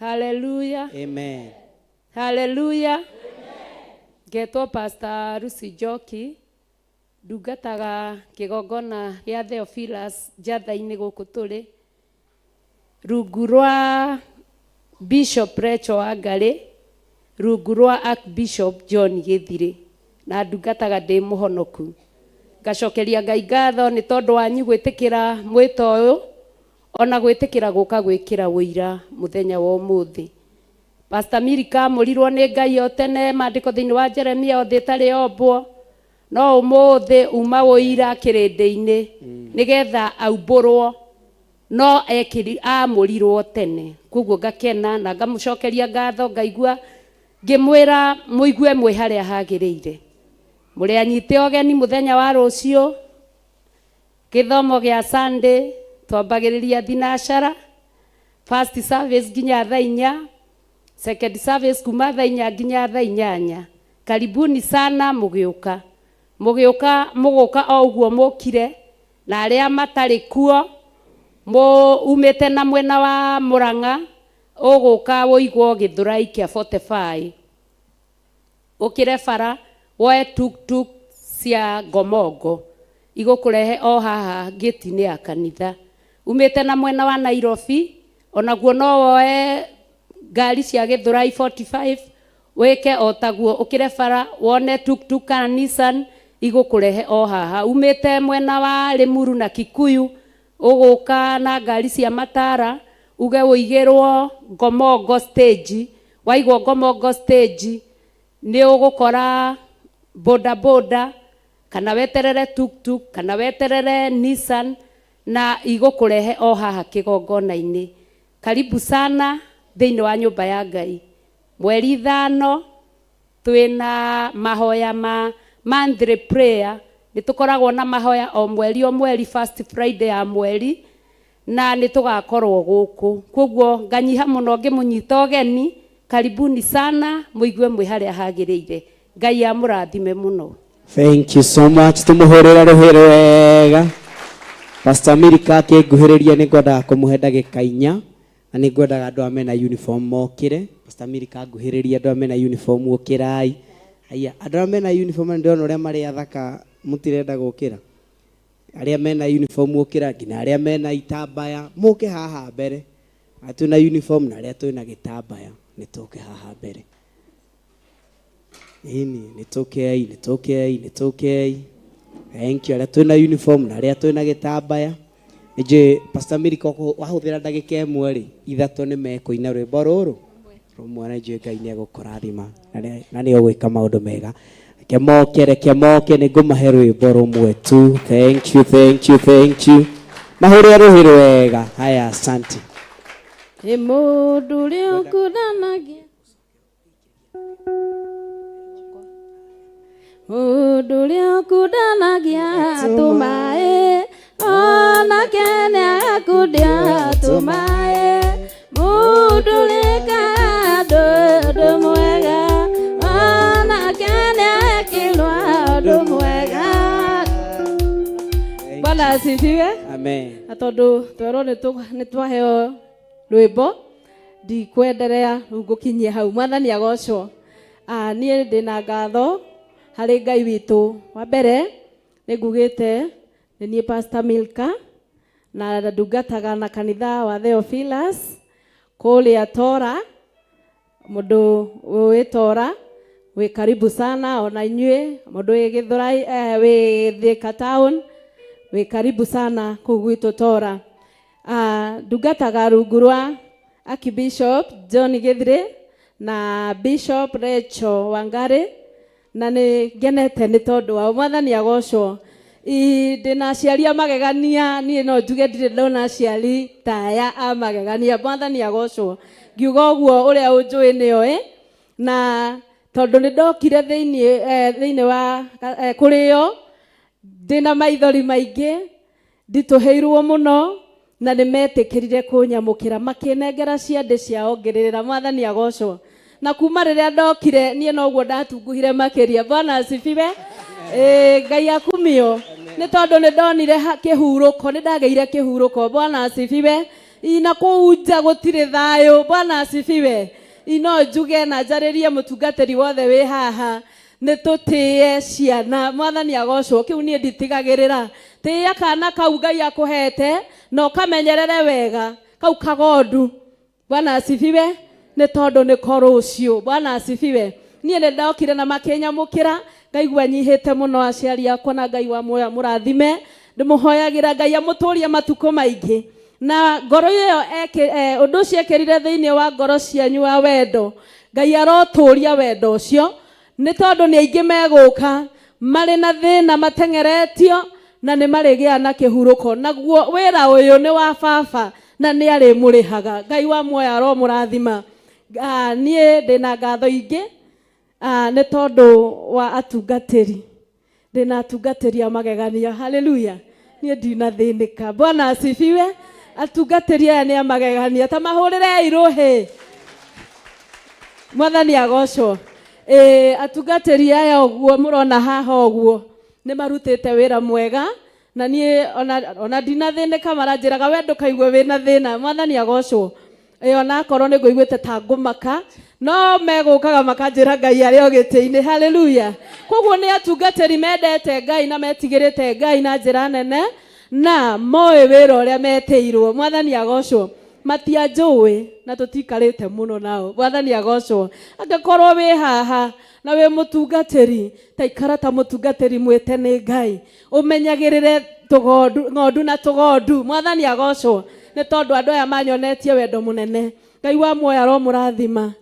Haleluya. Amen. Haleluya. Ngetwo Pastor Lucy Njoki, ndungataga kĩgongona gĩa Theophilus Njatha-inĩ gũkũ tũrĩ, rungu rwa Bishop Rachel Wangarĩ, rungu rwa Archbishop John Gĩthirĩ, na ndungataga ndĩ mũhonoku. Ngacokeria Ngai ngatho nĩ tondũ wanyu gwĩtĩkĩra mwĩto ũyũ, ona gwĩtĩkĩra gũka gwĩkĩra ũira mũthenya wa ũmũthĩ. Pastor Milka amũrirwo nĩ Ngai o tene, maandĩko thĩinĩ wa Jeremia o thĩ ĩtarĩ yombwo, no ũmũthĩ uma ũira kĩrĩndĩ-inĩ nĩgetha aumbũrwo, no ekĩri amũrirwo tene. Koguo ngakena na ngamũcokeria ngatho, ngaigua ngĩmwĩra mũigue mwĩ harĩa hagĩrĩire. Mũrĩ anyite ũgeni mũthenya wa rũciũ, gĩthomo gĩa Sunday twambagĩrĩria thinacara, first service nginya thaa inya, second service kuma thaa inya nginya thaa inyanya. Karibuni sana mũgĩũka. Mũgĩũka, mũgũka o ũguo mũkire, na arĩa matarĩ kuo, umĩte na mwena wa Mũrang'a, ũgũka ũigwo Gĩthũrai kĩa 45. Ũkĩre bara, woe tuk-tuk cia Ngomongo, igũkũrehe o haha ngĩti-inĩ ya kanitha. Umĩte na mwena wa Nairobi, onaguo no woe ngari cia Gĩthũrai 45, Wĩke o taguo, ũkĩre bara wone tuktuk kana Nissan igũkũrehe o haha. Umĩte mwena wa Limuru na Kikuyu ũgũka na ngari cia matara uge ũigĩrwo Ngomongo stage. Waigwo Ngomongo stage nĩ ũgũkora boda boda kana weterere tuktuk kana weterere Nissan na igũkũrehe o haha kĩgongona-inĩ. Karibu sana thĩinĩ wa nyũmba ya Ngai. Mweri 5 twĩna mahoya ma monthly prayer. Nĩ tũkoragwo na mahoya o mweri o mweri, first Friday ya mweri, na nĩ tũgakorwo gũkũ. Koguo nganyiha mũno ngĩmũnyita ũgeni. Karibuni sana, mũigue mwĩ harĩa hagĩrĩire. Ngai amũrathime mũno. Thank you so much. Tumuhurire ruhi rwega. Pastor Milka akĩnguhĩrĩria nĩ ngwendaga kũmũhe ndagĩka 4 na nĩ ngwendaga andũ arĩa mena uniform mokĩre. Pastor Milka nguhĩrĩria andũ arĩa mena uniform ũkĩrai. Haya, andũ arĩa mena uniform nĩ ndĩrona ũrĩa marĩ athaka mũtirenda gũkĩra. Arĩa mena uniform ũkĩra, nginya arĩa mena itambaya mũke haha mbere. Arĩa twĩna uniform na arĩa twĩna gĩtambaya nĩ tũke haha mbere. Ĩni, nĩ tũkei, nĩ tũkei, nĩ tũkei. Thank you. Arĩa twĩna uniform na arĩa twĩna gĩtambaya. Nĩnjũĩ Pastor Milka wahũthĩra ndagĩka 1 rĩ, 3 nĩ mekũina rwĩmbo rũrũ rũmwe, na nĩnjũĩ Ngai nĩ egũkũrathima na nĩ egwĩka maũndũ mega. Reke moke, reke moke, nĩ ngũmahe rwĩmbo rũmwe tu. Thank you, thank you, thank you. Mahũrĩre rũhĩ rwega. Haya, asante. Nĩ mũndũ ũrĩa ũkundanagia. Mũndũ ũrĩa ũkundanagia tũmaĩ, onake nĩagakundia tũmaĩ. Mũndũ ũrĩkaga ũndũ mwega, onake nĩekĩrwo ũndũ mwega. Bwana asifiwe. Amen. Na tondũ twerwo nĩ twaheo rwĩmbo, ndikwenderea rĩu ngũkinyie hau. Mwathani agocwo. Niĩ ndĩna ngatho harĩ Ngai witũ. Wa mbere nĩ ngugĩte nĩ niĩ Pastor Milka na ndungataga na kanitha wa Theophilus kũrĩa Tora. Mũndũ wĩ Tora wĩ karibu sana ona inyuĩ, mũndũ wĩ Gĩthũrai, wĩ Thika town wĩ karibu sana kũu gwitũ Tora. Ndungataga rungu rwa Archbishop John Githiri na Bishop Rachel Wangari, na nĩ ngenete nĩ tondũ wao. Mwathani agocwo. Ndĩna aciari a magegania, niĩ no njuge ndirĩ ndona aciari ta aya a magegania. Mwathani agocwo. Ngiuga ũguo ũrĩa ũnjũĩ nĩoĩ, na tondũ nĩ ndokire thĩinĩ wa kũrĩo ndĩna maithori maingĩ, nditũhĩirwo mũno, na nĩ metĩkĩrire kũnyamũkĩra makĩnengera ciande ciao ngĩrĩrĩra. Mwathani agocwo. Na kuma rĩrĩa ndokire niĩ noguo ndatunguhire makĩria. Bwana asifiwe. Ngai akumio. Nĩ tondũ nĩ ndonire kĩhurũko, nĩ ndagĩire kĩhurũko. Bwana asifiwe. Na kũu nja gũtirĩ thayũ. Bwana asifiwe. No njuge na njarĩrie mũtungatĩri wothe wĩ haha, nĩ tũtĩe ciana. Mwathani agocwo. Kĩu niĩ nditigagĩrĩra. Tĩĩa kana kau Ngai akũhete na ũkamenyerere wega, kau kagondu. Bwana asifiwe. Nĩ tondũ nĩ ko rũciũ. Bwana asifiwe. Niĩ nĩ ndokire na makĩnyamũkĩra, ngaigua nyihĩte mũno aciari akwa, na Ngai wa muoyo amũrathime. Ndĩmũhoyagĩra Ngai amũtũrie matukũ maingĩ, na ngoro ĩyo ũndũ ũcio ekĩrire thĩinĩ wa ngoro cianyu wa wendo, Ngai arotũria wendo ũcio, nĩ tondũ nĩ aingĩ megũka marĩ na thĩna mateng'eretio, na nĩ marĩgĩa na kĩhurũko. Naguo wĩra ũyũ nĩ wa baba na nĩ arĩmũrĩhaga. Ngai wa muoyo aromũrathima. Niĩ ndĩna ngatho ingĩ, nĩ tondũ wa atungatĩri. Ndĩna atungatĩri a magegania. Haleluya. Niĩ ndinathĩnĩka. Bwana asifiwe. Atungatĩri aya nĩ a magegania. Ta mahũrĩrei rũhĩ. Mwathani agocwo. Atungatĩri aya ũguo mũrona haha ũguo nĩ marutĩte wĩra mwega, na niĩ ona ndinathĩnĩka, maranjĩraga we ndũkaigue wĩna thĩna. Mwathani agocwo. Ona akorwo nĩ ngũiguĩte ta ngũmaka, no megũkaga makanjĩra Ngai arĩ o gĩtĩ-inĩ. Haleluya. Koguo nĩ atungatĩri mendete Ngai na metigĩrĩte Ngai na njĩra nene, na moĩ wĩra ũrĩa metĩirwo. Mwathani agocwo. Matianjũĩ na tũtikarĩte mũno nao. Mwathani agocwo. Angĩkorwo wĩ haha na wĩ mũtungatĩri, ta ikara ta mũtungatĩri mwĩte nĩ Ngai, ũmenyagĩrĩre tũgondu, ng'ondu na tũgondu. Mwathani agocwo, nĩ tondũ andũ aya manyonetie wendo mũnene. Ngai wa muoyo aromũrathima.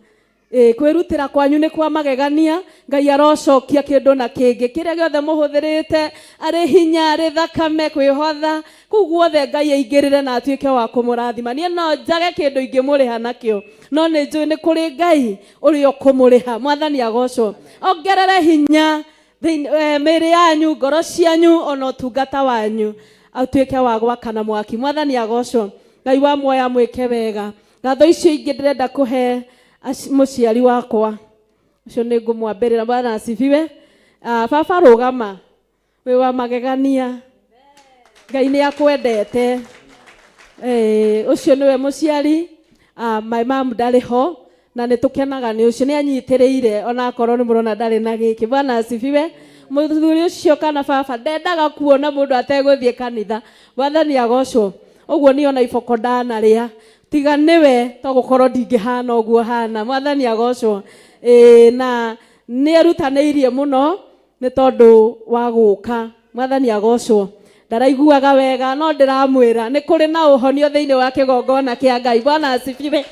Ĩ, kwĩrutĩra kwanyu nĩ kwa magegania. Ngai arocokia kĩndũ na kĩngĩ kĩrĩa gĩothe mũhũthĩrĩte, arĩ hinya, arĩ thakame, kwĩhotha kũu guothe, Ngai aingĩrĩre na atuĩke wa kũmũrathima. Niĩ no njage kĩndũ ingĩmũrĩha nakĩo, no nĩ njũĩ nĩ kũrĩ Ngai ũrĩa ũkũmũrĩha. Mwathani agocwo, ongerere hinya mĩĩrĩ yanyu, ngoro cianyu, ona ũtungata wanyu atuĩke wa gwakana mwaki. Mwathani agocwo. Ngai wa muoyo amwĩke wega. Ngatho icio ingĩ ndĩrenda kũhe mũciari wakwa ũcio nĩ ngũmwambĩrĩra. Bwana asifiwe. Ah, baba, rũgama, wĩ wa magegania, Ngai nĩ akwendete. Ũcio nĩwe mũciari. Ah, my mom ndarĩ ho na nĩ tũkenaga nĩ ũcio nĩ anyitĩrĩire, ona akorwo nĩ mũrona ndarĩ na gĩkĩ. Bwana asifiwe. Mũthuri ũcio kana baba ndendaga kuona mũndũ ategũthiĩ kanitha. Mwathani agocwo. Ũguo niĩ ona iboko ndanarĩa tiga nĩwe to gũkorwo ndingĩhana ũguo hana. Mwathani agocwo. Ĩĩ, na nĩ erutanĩirie mũno nĩ tondũ wa gũka. Mwathani agocwo. Ndaraiguaga wega, no ndĩramwĩra nĩ kũrĩ na ũhonio thĩinĩ wa kĩgongona kĩa Ngai. Bwana asifiwe.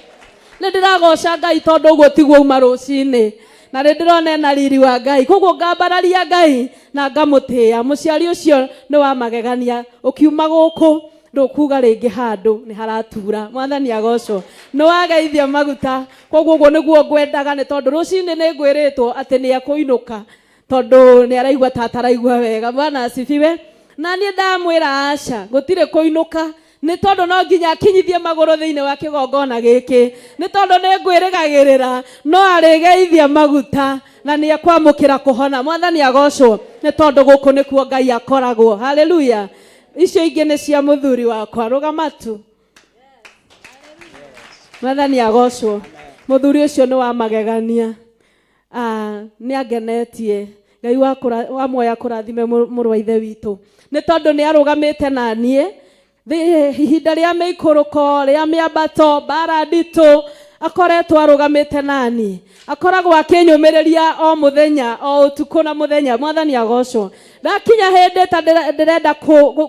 Nĩ ndĩragoca Ngai tondũ ũguo tiguo uma rũcinĩ, na nĩ ndĩrona ena riri wa Ngai, koguo ngambararia Ngai na ngamũtĩĩa. Mũciari ũcio nĩ wa magegania. Ũkiuma gũkũ ndũkuga rĩngĩ handũ nĩ haratura. Mwathani agocwo. Nĩ wageithia maguta, koguo ũguo nĩguo ngwendaga, nĩ tondũ rũcinĩ nĩ ngwĩrĩtwo atĩ nĩ ekũinũka tondũ nĩ araigua ta ataraigua wega. Bwana asifiwe. Na niĩ ndamwĩra aca, gũtirĩ kũinũka, nĩ tondũ no nginya akinyithie magũrũ thĩinĩ wa kĩgongona gĩkĩ, nĩ tondũ nĩ ngwĩrĩgagĩrĩra no arĩgeithia maguta na nĩ ekwamũkĩra kũhona. Mwathani agocwo, nĩ tondũ gũkũ nĩkuo Ngai akoragwo. Haleluya. Icio ingĩ nĩ cia mũthuri wakwa. Rũgama tu. Mwathani agocwo. Mũthuri ũcio nĩ wa magegania. Ah, nĩ angenetie. Ngai wa muoyo akũrathime, mũrũ wa ithe witũ, nĩ tondũ nĩ arũgamĩte na niĩ ihinda rĩa mĩikũrũko, rĩa mĩambato, mbara nditũ, akoretwo arũgamĩte na niĩ, akoragwo akĩnyũmĩrĩria o mũthenya, o ũtukũ na mũthenya. Mwathani agocwo. Ndakinya hĩndĩ ta ndĩrenda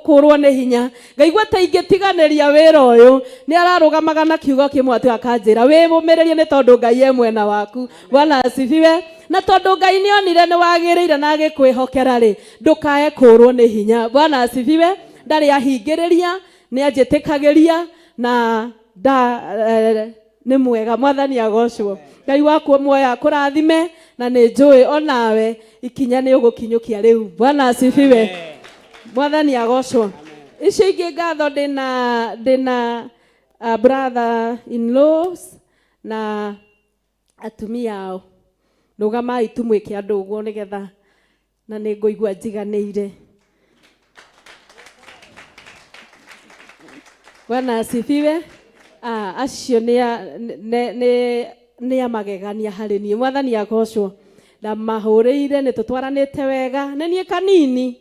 kũrwo nĩ hinya, ngaigua ta ingĩtiganĩria wĩra ũyũ, nĩ ararũgamaga na kiugo kĩmwe atĩ akanjĩra, wĩyũmĩrĩrie, nĩ tondũ Ngai e mwena waku. Bwana asifiwe. Na tondũ Ngai nĩ onire nĩ wagĩrĩire na agĩkwĩhokera rĩ, ndũkae kũrwo nĩ hinya. Bwana asifiwe. Ndarĩ ahingĩrĩria, nĩ anjĩtĩkagĩria na nda nĩ mwega. Mwathani agocwo. Ngai waku muoyo akũrathime, na nĩ njũĩ onawe ikinya nĩ ũgũkinyũkia rĩu. Bwana asifiwe. Mwathani agocwo. Icio ingĩ ngatho ndĩna brother in laws na atumia ao. Rũgamai tu mwĩke andũ ũguo nĩgetha na nĩ ngũigua njiganĩire. Bwana asifiwe. Ah, acio nĩ a magegania harĩ niĩ. Mwathani agocwo. Ndamahũrĩire, nĩ tũtwaranĩte wega, nĩ niĩ kanini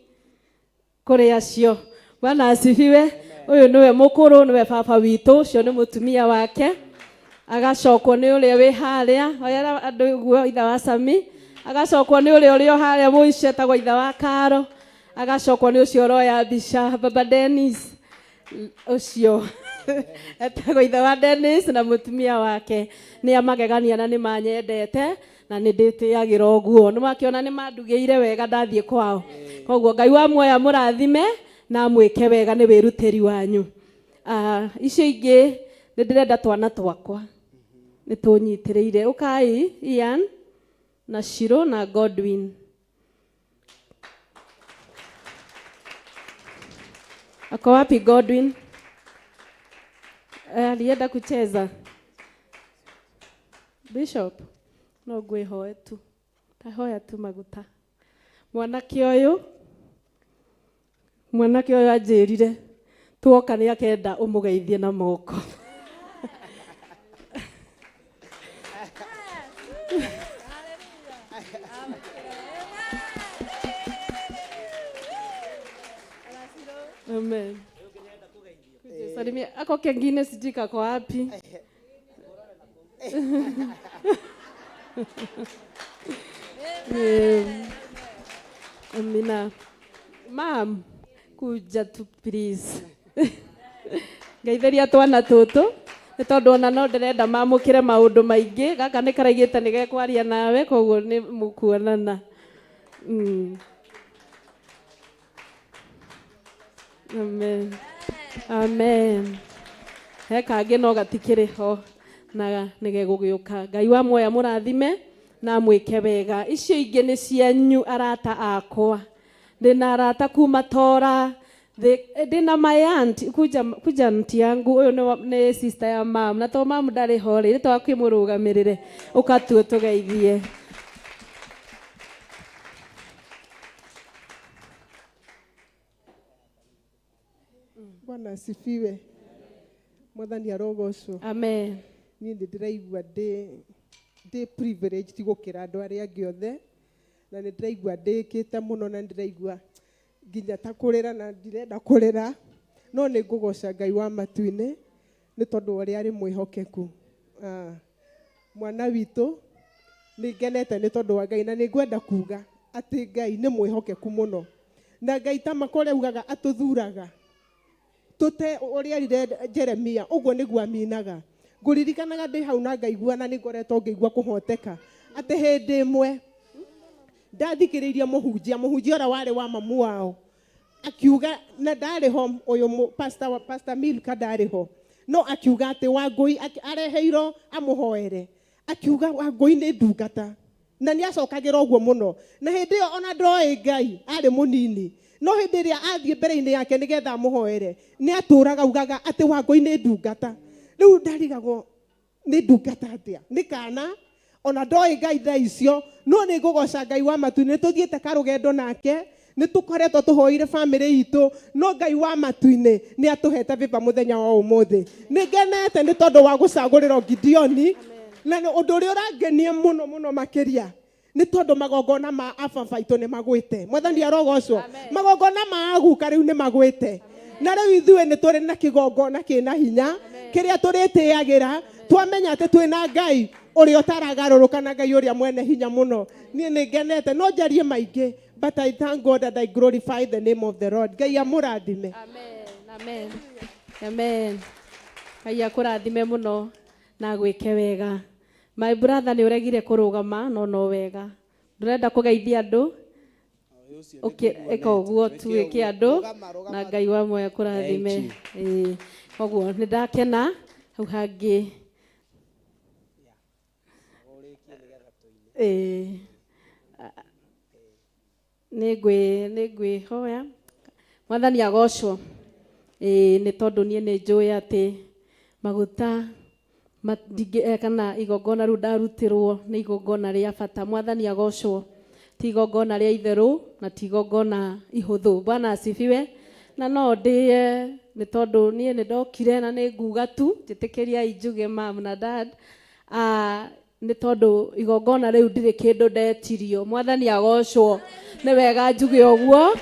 kũrĩ acio. Bwana asifiwe. Ũyũ nĩwe mũkũrũ, nĩwe baba witũ, ũcio nĩ mũtumia wake, agacokwo nĩ ũrĩa wĩ harĩa oyera andũ ũguo, ithe wa Sami, agacokwo nĩ ũrĩa ũrĩ o harĩa mũico etagwo ithe wa Karo, agacokwo nĩ ũcio ũroya mbica, baba Dennis, ũcio etagwo ithe wa Dennis na mũtumia wake. Nĩ amagegania na nĩ manyendete na nĩ ndĩtĩagĩra ũguo. Nĩ makĩona nĩ mandugĩire wega ndathiĩ kwao, koguo Ngai wa muoyo amũrathime na amwĩke wega nĩ wĩrutĩri wanyu. Ah, icio ingĩ nĩ ndĩrenda twana twakwa nĩ tũnyitĩrĩire. Ũkai, Ian na Shiro na Godwin. Ako wapi Godwin? Alienda kucheza. Bishop, no ngwĩhoe tu, ndahoya tu maguta. Mwanake ũyũ anjĩrire tuoka nĩ akenda ũmũgeithie na moko. Amen. Salimia ako kengine sijui kako wapi. Amina. Mam, kuja tu please. Ngeithĩria twana tũtũ nĩ tondũ ona no ndĩrenda mamũkĩre maũndũ maingĩ. Gaka nĩ karaigĩte nĩ gekwaria nawe, koguo nĩ mũkuonana. Amen. Amen. He kangĩ no gatikĩrĩ ho na nĩ gegũgĩũka. Ngai wa muoya mũrathime na mwĩke wega. Icio ingĩ nĩ cianyu arata akwa. Ndĩna arata kuma Tora, ndĩna my aunt, kuja kuja aunty yangu ũyũ nĩ sister ya mam, na to mam ndarĩ ho rĩ, rĩtwa kwĩmũrũgamĩrĩre ũkatuo tũgeithie. Bwana asifiwe. Mwathani arogocwo. Amen. Niĩ nĩ ndĩraigua ndĩ privileged gũkĩra andũ arĩa angĩ othe, na nĩ ndĩraigua ndĩkĩte mũno, na nĩ ndĩraigua nginya ta kũrĩra, na ndirenda kũrĩra, no nĩ ngũgoca Ngai wa matu-inĩ nĩ tondũ wa ũrĩa arĩ mwĩhokeku. Mwana witũ nĩ ngenete nĩ tondũ wa Ngai, na nĩ ngwenda kuga atĩ Ngai nĩ mwĩhokeku mũno, na Ngai ta makũrĩa augaga atũthuraga tũte ũrĩa erire Jeremia, ũguo nĩguo aminaga. Ngũririkanaga ndĩ hau na ngaigua, na nĩ ngoretwo ngĩigua kũhoteka atĩ hĩndĩ ĩmwe ndathikĩrĩirie mũhunjia, mũhunjia ũrĩa warĩ wa mamu wao akiuga, na ndarĩ ho ũyũ pastor, Pastor Milka ndarĩ ho, no akiuga atĩ Wangũi areheirwo amũhoere, akiuga Wangũi nĩ ndungata, na nĩ acokagĩra ũguo mũno, na hĩndĩ ĩyo ona ndoĩ Ngai arĩ mũnini, no hĩndĩ ĩrĩa athiĩ mbere-inĩ yake nĩgetha amũhoere nĩ atũraga augaga atĩ Wangũi nĩ ndungata. Rĩu ndarigagwo nĩ ndungata atĩa, nĩ kana ona ndoĩ Ngai thaa icio, no nĩ ngũgoca Ngai wa matu-inĩ. Nĩ tũthiĩte karũgendo nake, nĩ tũkoretwo tũhoire bamĩrĩ itũ, no Ngai wa matu-inĩ nĩ atũhete vĩva mũthenya wa ũmũthĩ. Nĩ ngenete nĩ tondũ wa gũcagũrĩrwo Gideoni, na ũndũ ũrĩa ũrangenia mũno mũno makĩria nĩ tondũ magongona ma ababa aitũ nĩ magwĩte. Mwathani arogocwo. Magongona ma aguka rĩu nĩ magwĩte, na rĩu ithuĩ nĩ tũrĩ na kĩgongona kĩna hinya kĩrĩa tũrĩtĩagĩra, twamenya atĩ twĩna Ngai ũrĩa ũtaragarũrũka na Ngai ũrĩa mwene hinya mũno. Niĩ nĩ ngenete, no njarie maingĩ, but I thank God and I glorify the name of the Lord. Ngai amũrathime. Amen. Amen. Amen. Ngai akũrathime mũno na agwĩke wega. My brother nĩ ũregire kũrũgama, no no wega. Ndũrenda kũgeithia andũ? Ĩka ũguo tu, ĩke andũ na Ngai wa muoyo akũrathime. Ĩĩ. Koguo nĩ ndakena hau hangĩ. Ĩĩ. Nĩ ngwĩhoya Mwathani agocwo. Ĩĩ, nĩ tondũ niĩ nĩ njũĩ atĩ maguta kana igongona rĩu ndarutĩrwo nĩ igongona rĩa bata. Mwathani agocwo. Ti igongona rĩa itherũ na ti igongona ihũthũ. Bwana asifiwe. Na no ndĩe nĩ tondũ niĩ nĩ ndokire na nĩ nguga tu, njĩtĩkĩriai njuge mam na dad, nĩ tondũ igongona rĩu ndirĩ kĩndũ ndetirio. Mwathani agocwo. Nĩ wega njuge ũguo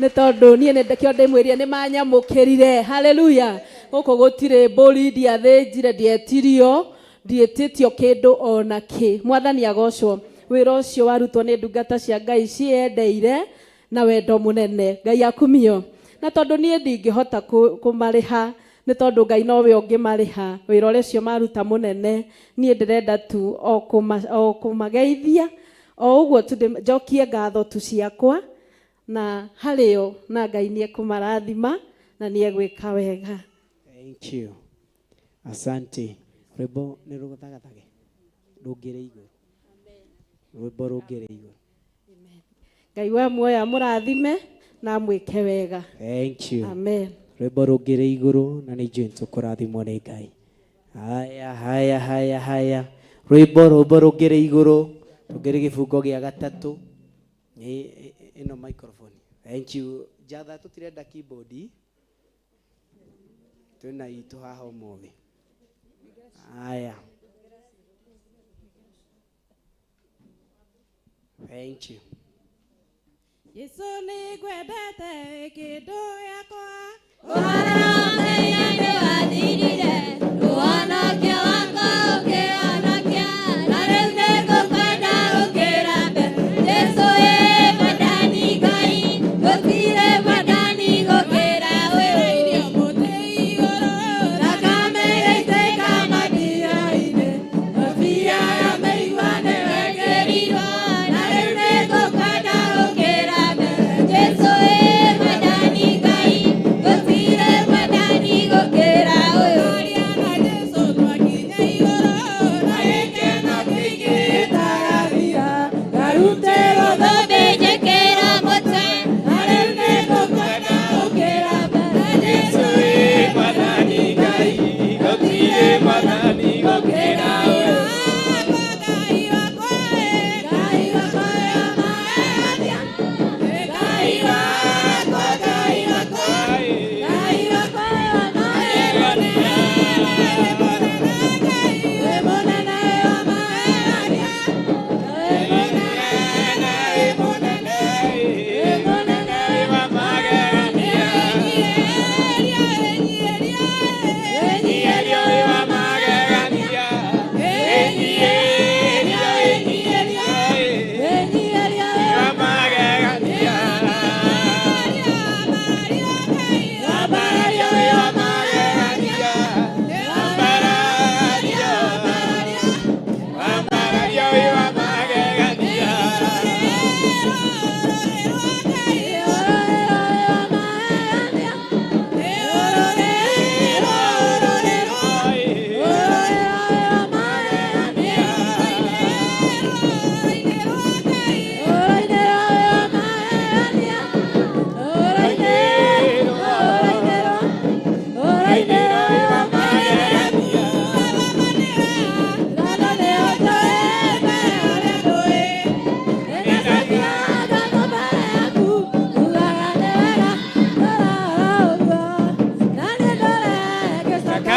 nĩ tondũ niĩ nĩ kĩo ndĩmwĩrire nĩ manyamũkĩrire. Haleluya. Gũkũ gũtirĩ mbũri, ndiathĩnjire, ndietirio, ndiĩtĩtio kĩndũ ona kĩ. Mwathani agocwo. Wĩra ũcio warutwo nĩ ndungata cia Ngai ciendeire na wendo mũnene. Ngai akumio. Na tondũ niĩ ndingĩhota kũmarĩha, nĩ tondũ Ngai nowe ũngĩmarĩha wĩra ũrĩa ũcio maruta mũnene, niĩ ndĩrenda tu o kũmageithia o ũguo tu, njokie ngatho tu ciakwa na harĩo, na Ngai nĩ ekũmarathima na nĩ egwĩka wega. Thank you. Asante. Rwĩmbo nĩ rũthagathage rũngĩrĩ igũrũ. Rwĩmbo rũngĩrĩ igũrũ. Ngai wa muoyo amũrathime na amwĩke wega. Thank you. Amen. Rwĩmbo rũngĩrĩ igũrũ na nĩ njũĩ nĩtũkũrathimwo nĩ Ngai. Haya, haya, haya, haya. Rwĩmbo rũngĩrĩ igũrũ, rũngĩrĩ gĩbungo gĩa gatatũ. Ĩno microphone. Thank you. Njatha tũtirenda keyboard. Twĩna itũ haha ũmũthĩ. Haya. Thank you. Yesu nĩ ngwendete kĩndũ gĩakwa.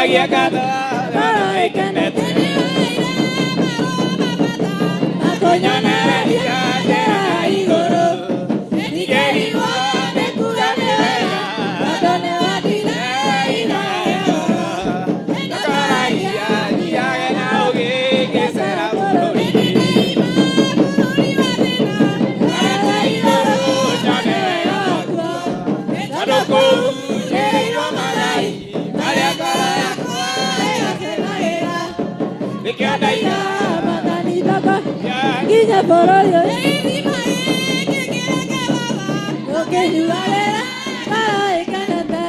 Njokagia ngatho ngoro ĩkenete. Makũnyonereria njĩra igũrũ. Ndigĩrĩirwo nĩ kuga nĩ wega, tondũ nĩwandire iraĩ Ndakaragia thiage na ũgĩ ngĩcera bũrũri-inĩ. Njone wega wakuo, tondũ kũu njĩrĩirwo magai marĩa ngoro yakwa ĩgakenagĩra. Nĩkĩo ndaina nginya bũrũri ũyũ ũkĩnyuagĩra ngoro ĩkenete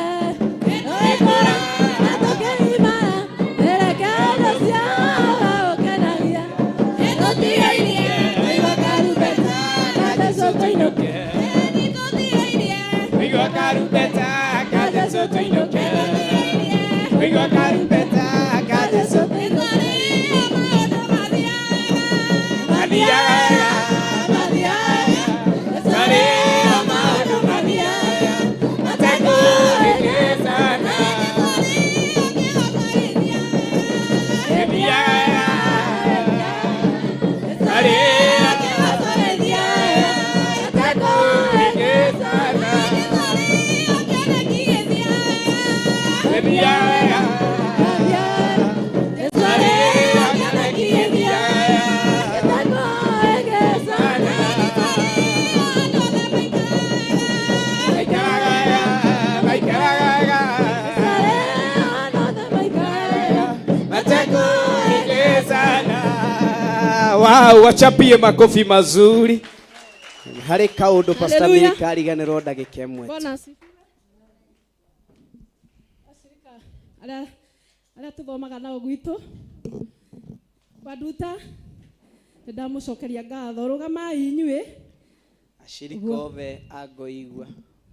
tũgĩkũra na tũkĩgimara ereke ũndũ ciothe ũkenagia tũtigairie kũigua karumbeta ka Jesũ tũinũke. Kũigua karumbeta ka Jesũ tũinũke. Kũigua karumbeta ka Jesũ tũinũke. Mathiaga wega, marĩ o maũndũ mathiaga matekũhĩngĩcana. Gĩthiaga wega, marĩ matekũhĩngĩcana. Gĩthiaga wega, marĩ Wow, wachapie makofi mazuri. Harĩ kaũndũ Pastor Hallelujah. Milka ariganĩrwo ndagĩka ĩmwe tu. Bwana asifiwe. Ashirika arĩa arĩa tuthomaga nao gwitũ kwa nduta nĩ ndamũcokeria ngatho rũgamai inyuĩ Ashirika othe a Ngoigua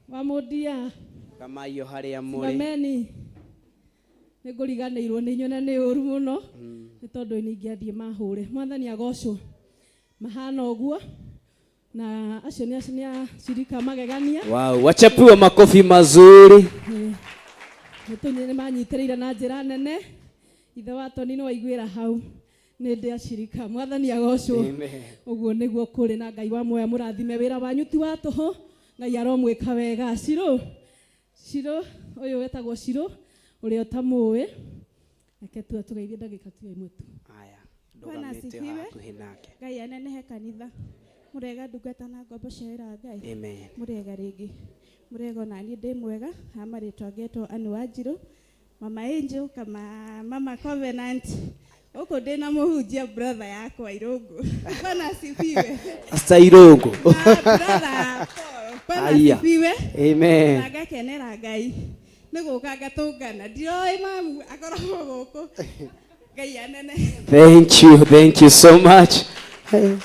wa mũndia rũgamai o harĩa mũrĩ. Simameni nĩ ngũriganĩirwo nĩ inyuĩ na nĩ ũru mũno nĩ tondũ nĩ ingĩathiĩ mahũre mwathani agocwo mahana ũguo na acio nĩ nĩ ashirika magegania. Wow, wachapiwe makofi mazuri. Nĩ manyitĩrĩire na njĩra nene ithe wa Toni nĩ waiguĩra hau nĩ ndĩ ashirika mwathani agocwo. Amen. Ũguo nĩguo kũrĩ na Ngai wa muoya mũrathime wĩra wanyu ti wa tũhũ Ngai aromwĩka wega. Cirũ Cirũ ũyũ wetagwo Cirũ ũrĩa ũtamũĩ reke tu atũgeithie ndagĩka tu ĩmwe tu. Aya, Bwana ndũgamĩte o asifiwe. hakuhĩ nake. Ngai anenehe kanitha mũrega ndungata na ngombo cia wĩra wa Ngai. Amen. Mũrega rĩngĩ mũrega ona niĩ ndĩ mwega ha marĩtwa ngetwo Anne Wanjirũ Mama Angel kama Mama Covenant gũkũ ndĩ na mũhunjia brother yakwa Irũngũ. Bwana asifiwe. Pastor Irũngũ. Brother Paul, Bwana Aya. asifiwe. Amen. Na ngakenera Ngai nĩ gũka ngatũngana ndiroĩ mamu akoragwo gũkũ Ngai anenehe. Thank you, thank you so much. Hey.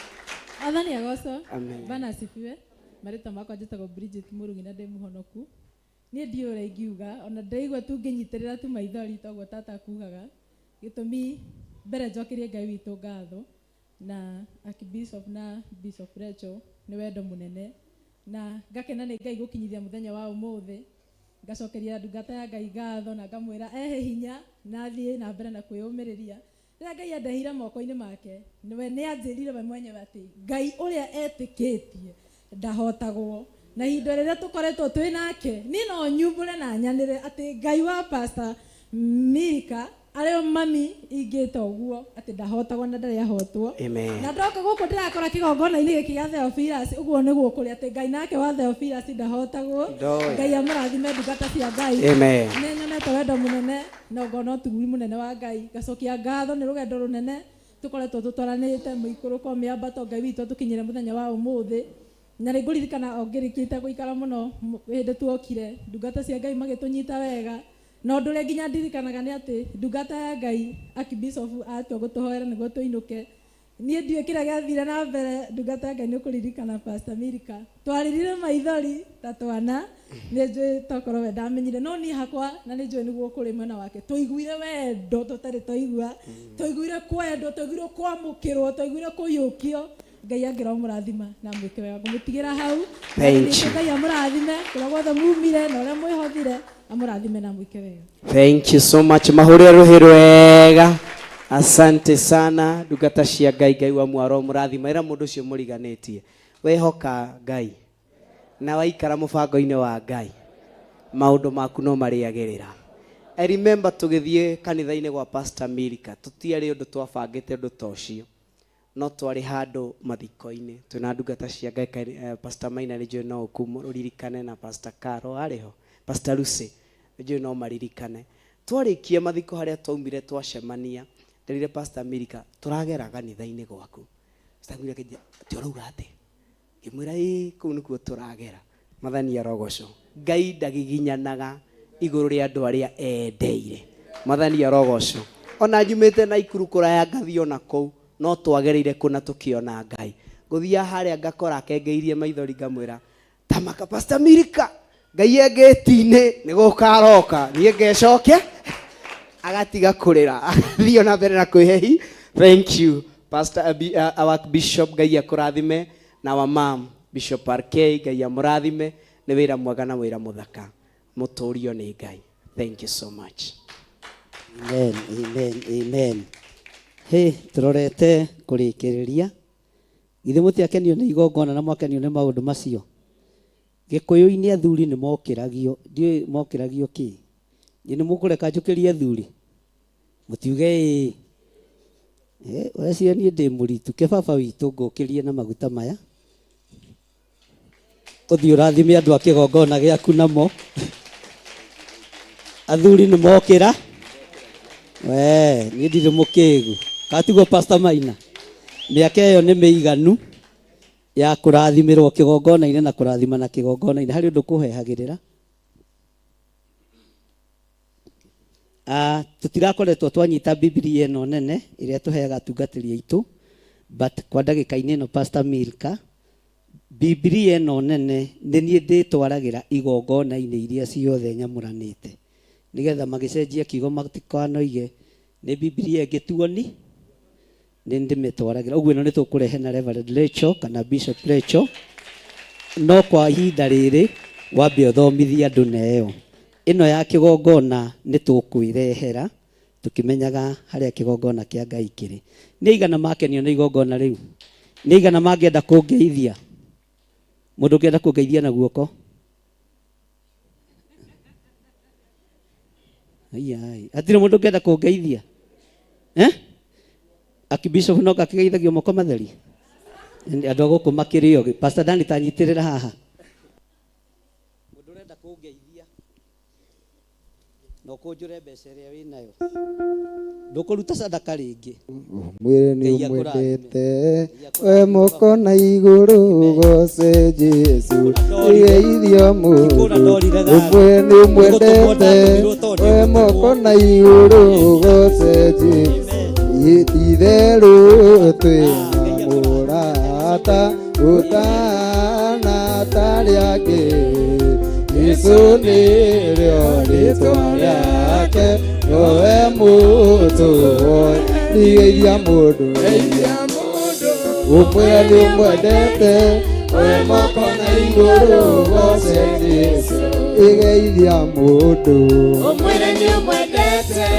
Athani agocwo. Amen. Bwana asifiwe. Marĩtwa makwa njĩtagwo Bridget Mũrũgi na ndĩ mũhonoku. Niĩ ndiũĩ ũrĩa ingiuga ona ndaigua tu ngĩnyitĩrĩra tu maithori toguo tata akugaga. Gĩtũmi mbere njokerie Ngai witũ ngatho na Archbishop na Bishop Rachel nĩ wendo mũnene na ngakena nĩ Ngai gũkinyithia mũthenya wa ũmũthĩ ngacokeria ndungata ya Ngai ngatho na ngamwĩra ehe hinya na thiĩ na mbere na kwĩyũmĩrĩria rĩrĩa Ngai andehire moko-inĩ make nĩwe nĩ anjĩrire we mwenyewe atĩ Ngai ũrĩa etĩkĩtie ndahotagwo na ihinda rĩrĩa tũkoretwo twĩ nake niĩ no nyumbũre na nyanĩre atĩ Ngai wa Pastor Milka arĩo mami ingĩta ũguo atĩ ndahotagwo na ndarĩ ahotwo. Amen. Na ndoka gũkũ ndĩrakora kĩgongona-inĩ gĩkĩ gĩa Theophilus ũguo nĩguo kũrĩ atĩ Ngai nake wa Theophilus ndahotagwo. Ndoĩ. Ngai amũrathime ndungata cia Ngai. Amen. Nĩ nyonete wendo mũnene na ngona ũtuguri mũnene wa Ngai ngacokia ngatho nĩ rũgendo rũnene tũkoretwo tũtwaranĩte mũikũrũko mĩambato Ngai witũ atũkinyĩre mũthenya wa ũmũthĩ na nĩ ngũririkana o ngĩrĩkĩte gũikara mũno hĩndĩ tuokire ndungata cia Ngai magĩtũnyita wega na ũndũ ũrĩa nginya ndirikanaga nĩ atĩ ndungata ya Ngai Archbishop atua gũtũhoera nĩguo tũinũke niĩ ndiũĩ kĩrĩa gĩathire na mbere ndungata ya Ngai nĩ ũkũririkana Pastor Milka twarĩrire maithori ta twana nĩ njũĩ tokorwo we ndamenyire no niĩ hakwa na nĩ njũĩ nĩguo kũrĩ mwena wake tũiguire wendo tũtarĩ twaigua tũiguire kwendwo tũiguire kwamũkĩrwo tũiguire kũiyũkio Ngai angĩromũrathima na mwĩke wega. Ngũmũtigĩra hau. Thank you. Ngai amũrathime kũrĩa guothe mumire na ũrĩa mwĩhothire, amũrathime na mwĩke wega. Thank you so much. Mahũrĩre rũhĩ rwega. Asante sana ndungata cia Ngai. Ngai wa mwaro mũrathima. Ĩra mũndũ ũcio mũriganĩtie, wehoka Ngai na waikara mũbango-inĩ wa Ngai, maũndũ maku no marĩagĩrĩra. I remember tũgĩthiĩ kanitha-inĩ gwa Pastor Milka, tũtiarĩ ũndũ twabangĩte ũndũ ta ũcio, no twarĩ handũ mathiko-inĩ twĩna ndungata cia Ngai. Pastor Maina nĩ njũĩ no ũririkane, na Pastor Caro arĩ ho, Pastor Lucy nĩ njũĩ no maririkane. Twarĩkia mathiko harĩa twaumire twacemania, nderire Pastor Milka tũragera kanitha-inĩ gwaku. Pastor Milka akĩnjĩra, atĩ ũrauga atĩ? Ngĩmwĩra ĩĩ, kũu nĩkuo tũragera. Mwathani arogocwo. Ngai ndagiginyanaga igũrũ rĩa andũ arĩa endeire. Mwathani arogocwo. Ona nyumĩte Naikuru kũraya ngathiĩ ona kũu, no twagereire kũna tũkĩona Ngai. Ngũthiaga harĩa ngakora akengeirie maithori, ngamwĩra tamaka Pastor Milka, Ngai e ngĩti-inĩ nĩ gũka aroka, niĩ ngecoke agatiga kũrĩra, agathiĩ ona mbere na kwĩhehi. Thank you Pastor our Bishop, Ngai akũrathime, na our mom Bishop RK, Ngai amũrathime. Nĩ wĩra mwega na wĩra mũthaka, mũtũrio nĩ Ngai. Thank you so much. Amen, amen, amen. Hey, tũrorete kũrĩkĩrĩria. Githĩ mũtiakenio nĩ igongona na mwakenio nĩ maũndũ macio? Gĩkũyũ-inĩ athuri nĩ mokĩragio, ndiũĩ mokĩragio kĩ? Niĩ nĩ mũkũreka njũkĩrie athuri? Mũtiuge ĩĩ. Ũreciria niĩ ndĩ mũritu, ke baba witũ ngũkĩrie na maguta maya. Ũthiĩ ũrathime andũ a kĩgongona gĩaku namo. Athuri nĩ mokĩra. We, niĩ ndirĩ mũkĩgu. Katiguo Pastor Maina. Mĩaka ĩyo nĩ mĩiganu ya kũrathimĩrwo kĩgongona-inĩ na kũrathimana kĩgongona-inĩ. Harĩ ũndũ kũhehagĩrĩra. Tũtirakoretwo twanyita Bibilia ĩno nene ĩrĩa tũheaga atungatĩri aitũ, but kwa ndagĩka-inĩ ĩno Pastor Milka, Bibilia ĩno nene nĩ niĩ ndĩtwaragĩra igongona-inĩ iria ciothe nyamũranĩte, nĩgetha magĩcenjia kiugo matikanoige nĩ Bibilia ĩngĩ tuoni, nĩ ndĩmĩtwaragĩra. Ũguo ĩno nĩ tũkũrehe na Reverend Rachel kana Bishop Rachel, no kwa ihinda rĩrĩ wambe ũthomithie andũ na ĩyo. Ĩno ya kĩgongona nĩ tũkwĩrehera tũkĩmenyaga harĩa kĩgongona kĩa Ngai kĩrĩ. Nĩ aigana makenio nĩ igongona rĩu? Nĩ aigana mangĩenda kũngeithia? Mũndũ ũngĩenda kũngeithia na guoko? Ai, hatirĩ mũndũ ũngĩenda kũngeithia? Archbishop no gakĩgeithagio moko matheri? Andũ a gũkũ makĩrĩ ogĩ. Pastor Dani ta nyitĩrĩra haha. Mũndũ ũrenda kũngeithia na ũkũnjũre mbeca ĩrĩa wĩnayo, ndũkũruta sadaka rĩngĩ. Mwĩre nĩ ũmwendete, we moko na igũrũ goce Jesu, igeithio mũndũ. Ũmwĩre nĩ ũmwendete, we moko na igũrũ goce Jesu. Itherũ twĩna mũrata ũtana tarĩ angĩ, Jesu nĩrĩo rĩtwa rĩake, nowe mũtũoe. Igeithia mũndũ, ũmwĩre nĩ ũmwendete, we moko na igũrũ goce Jesu. Igeithia mũndũ, ũmwĩre nĩ ũmwendete,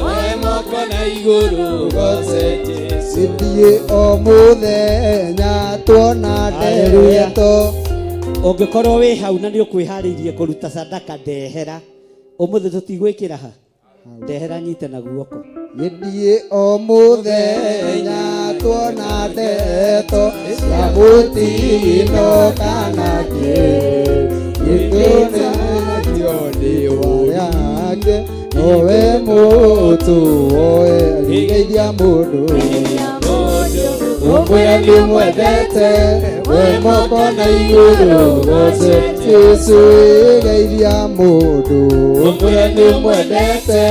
we moko na igũrũ goce Jesu. Ithiĩ o mũthenya tuona ndeto. Ũngĩkorwo wĩ hau na nĩ ũkwĩharĩirie kũruta sadaka, ndehera. Ũmũthĩ tũtigwĩkĩra ha, ndehera nyite na guoko. Gĩthiĩ o mũthenya tuona ndeto cia mũtino kana kĩ, gĩtũnagio nĩ wake, nowe mũtũoe. Geithia mũndũ, ũmwĩre nĩ ũmwendete, we moko na igũrũ goce Jesu. Geithia mũndũ, ũmwĩre nĩ ũmwendete,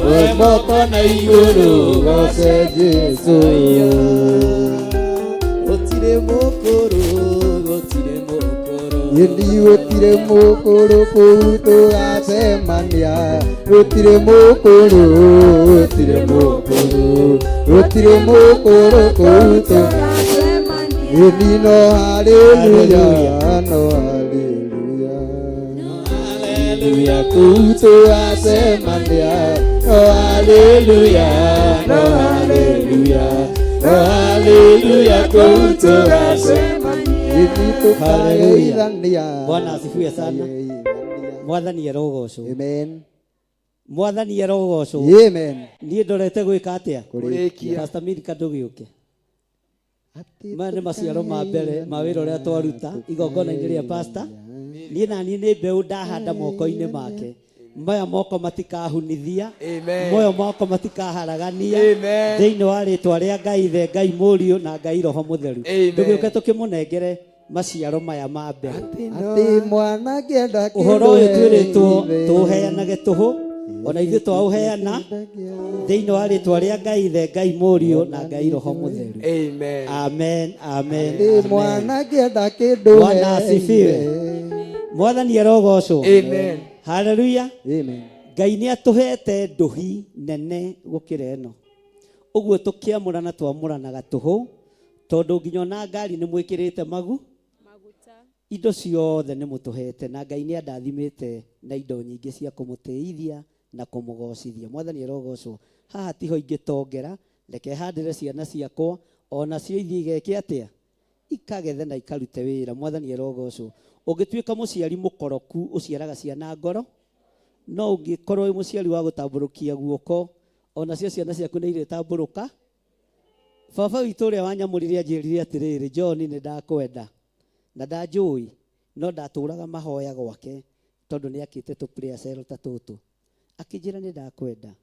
we moko na igũrũ goce Jesu. Gũtirĩ mũkũrũ, gũtirĩ mũkũrũ. Gĩthiĩ gũtirĩ mũkũrũ kũu tũgacemania, gũtirĩ mũkũrũ, gũtirĩ mũkũrũ, gũtirĩ mũkũrũ kũu tũgacemania. Ĩni no haleluya, no haleluya. Haleluya kuu tũgacemania. No haleluya, no haleluya. No haleluya kuu tũgacemania. Ĩni tũkageithania. Bwana asifiwe sana. Mwathani arogocwo. Amen. Mwathani arogocwo. Amen. Niĩ ndorete gwĩka atĩa? Kũrĩkia. Pastor Milka ndũgĩũke. Maya nĩ maciaro ma mbere ma wĩra ũrĩa twaruta igongona-inĩ rĩa pastor. Niĩ na niĩ nĩ mbeũ ndahanda moko-inĩ make. Maya moko matikahunithia. Amen. Moyo moko matikaharagania. Amen. Thĩinĩ wa rĩtwa rĩa Ngai Ithe, Ngai Mũriũ na Ngai Roho Mũtheru. Amen. Ndũgĩũke tũkĩmũnengere maciaro maya ma mbere. Atĩ mwana ngĩenda Ũhoro ũyũ twĩrĩtwo kĩndũ tũũheanage tũhũ, ona ithuĩ twaũheana thĩinĩ wa rĩtwa rĩa Ngai Ithe, Ngai Mũriũ na Ngai Roho Mũtheru. Amen. Amen, amen, Atĩ amen. mwana ngĩenda kĩndũ Bwana asifiwe. Mwathani arogocwo. Amen. Haleluya. Amen. Ngai nĩ atũhete ndũhi nene gũkĩra ĩno. Ũguo tũkĩamũrana twamũranaga tũhũ tondũ nginya ona ngari nĩ mwĩkĩrĩte magu indo ciothe nĩ mũtũhete na Ngai nĩ andathimĩte na indo nyingĩ cia kũmũtĩithia na kũmũgocithia. Mwathani arogocwo. Haha tiho ingĩtongera, reke handĩre ciana ciakwa onacio ithiĩ igeke atĩa? Ikagethe na ikarute wĩra. Mwathani arogocwo. Ũngĩtuĩka mũciari mũkoroku ũciaraga ciana ngoro, no ũngĩkorwo wĩ mũciari wa gũtambũrũkia guoko onacio ciana ciaku nĩ irĩtambũrũka. Baba witũ ũrĩa wanyamũrire anjĩrire atĩrĩrĩ, John nĩ ndakwenda na ndanjũĩ no ndatũraga mahoya gwake tondũ nĩ akĩte tũ prayer cell ta tũtũ. Akĩnjĩra nĩ ndakwenda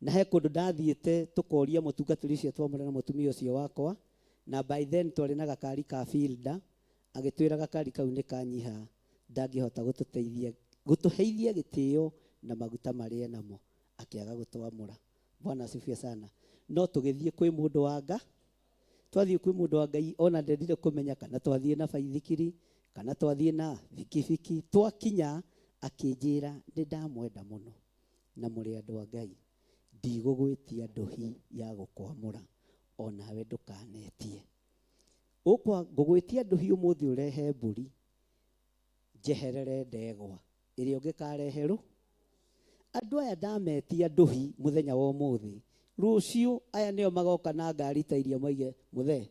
na he kũndũ ndathiĩte tũkoria mũtungatĩri ũcio twamũre na mũtumia ũcio wakwa, na by then twarĩ na gakari ka fielder, agĩtwĩra gakari kau nĩ kanyiha ndangĩhota gũtũteithia gũtũheithia gĩtĩo na maguta marĩa namo, akĩaga gũtwamũra. Bwana asifiwe sana. No tũgĩthiĩ kwĩ mũndũ wa Nga, twathiĩ kwĩ mũndũ wa Ngai ona ndendire kũmenya kana twathiĩ na baithikiri kana twathiĩ na bikibiki. Twakinya akĩnjĩra nĩ ndamwenda mũno na mũrĩ andũ a Ngai, ndigũgwĩtia ndũhi ya gũkwamũra onawe ndũkanetie. Ũkwa ngũgwĩtia ndũhi ũmũthĩ ũrehe mbũri njeherere ndegwa ĩrĩa ũngĩkarehe rũ. Andũ aya ndametia ndũhi mũthenya wa ũmũthĩ, rũciũ aya nĩo magoka na ngari ta iria moige mũthee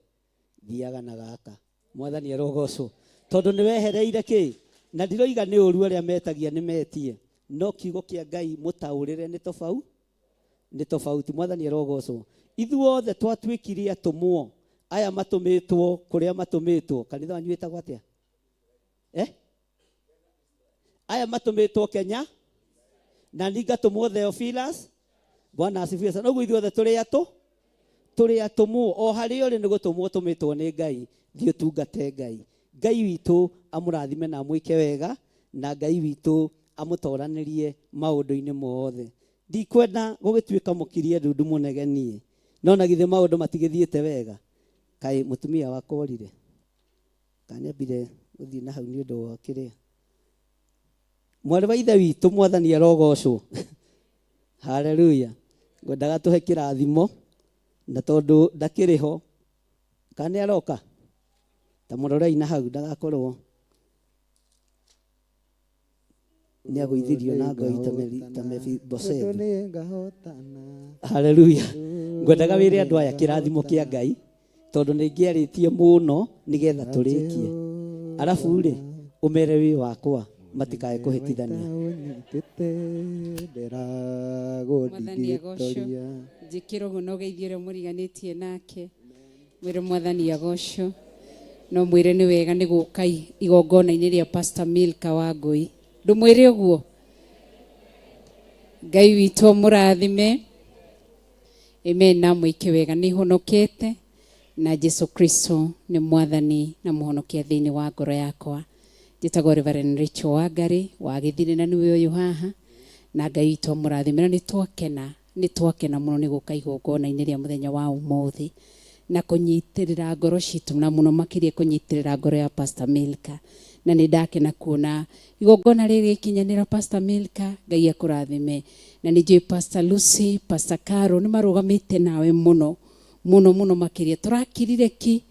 thiaga na gaka. Mwathani arogocwo tondũ nĩ wehereire kĩ na ndiroiga nĩ ũru arĩa metagia nĩ metie, no kiugo kĩa Ngai mũtaũrĩre nĩ tofauti, nĩ tofauti. Mwathani arogocwo. Ithuothe twatuĩkire atũmwo aya matũmĩtwo kũrĩa matũmĩtwo. Kanitha wanyu wĩtagwo atĩa? Aya matũmĩtwo Kenya na niĩ ngatũmwo Theophilus. Bwana asifiwe sana. Ũguo ithuothe tũrĩ atũ, tũrĩ atũmwo. O harĩa ũrĩ nĩ gũtũmwo ũtũmĩtwo nĩ Ngai, thiĩ ũtungate Ngai. Ngai witũ amũrathime na amwĩke wega, na Ngai witũ amũtoranĩrie maũndũ-inĩ mothe. Ndikwenda gũgĩtuĩka mũkirie ndundu mũnegenie, no na githĩ maũndũ matigĩthiĩte wega. Kaĩ mũtumia wakwa orire? Kana nĩambire gũthiĩ na hau nĩ ũndũ wa kĩrĩa? Mwarĩ wa ithe witũ, Mwathani arogocwo. Haleluya. Ngwendaga tũhe kĩrathimo, na tondũ ndakĩrĩ ho, kana nĩ aroka? Ta mũrorei na hau ndagakorwo nĩ agũithirio na ngoi ta Mefiboshethu. Haleluya. Ngwendaga wĩre andũ aya kĩrathimo kĩa Ngai, tondũ nĩ ngĩarĩtie mũno nĩgetha tũrĩkie. Arabu rĩ, ũmere wĩ wakwa matikae kũhĩtithania. Mwathani agocwo. Njĩkĩra ũguo na ũgeithie ũrĩa mũriganĩtie nake. Mwĩre Mwathani agocwo. No mwĩre nĩ wega nĩ gũka igongona-inĩ rĩa Pastor Milka wa Ngũi. Ndũmwĩre ũguo? Ngai witũ amũrathime. Amen. Na mwĩke wega. Nĩ honokete na Jesu Kristo nĩ Mwathani na mũhonokia thĩinĩ wa ngoro yakwa. Njĩtagwo Reverend Rachel Wangari wa Gĩthirĩ na nĩwe ũyũ haha. Na Ngai witũ amũrathime. Na nĩ twakena mũno nĩ gũka igongona-inĩ rĩa mũthenya wa ũmũthĩ na kũnyitĩrĩra ngoro citũ na mũno makĩria kũnyitĩrĩra ngoro ya Pastor Milka. Na nĩ ndakena kuona igongona rĩrĩ rĩkinyanĩra Pastor Milka, Ngai akũrathime. Na nĩ njũĩ Pastor Lucy, Pastor Caro nĩ marũgamĩte nawe mũno mũno mũno makĩria. Tũrakirire ki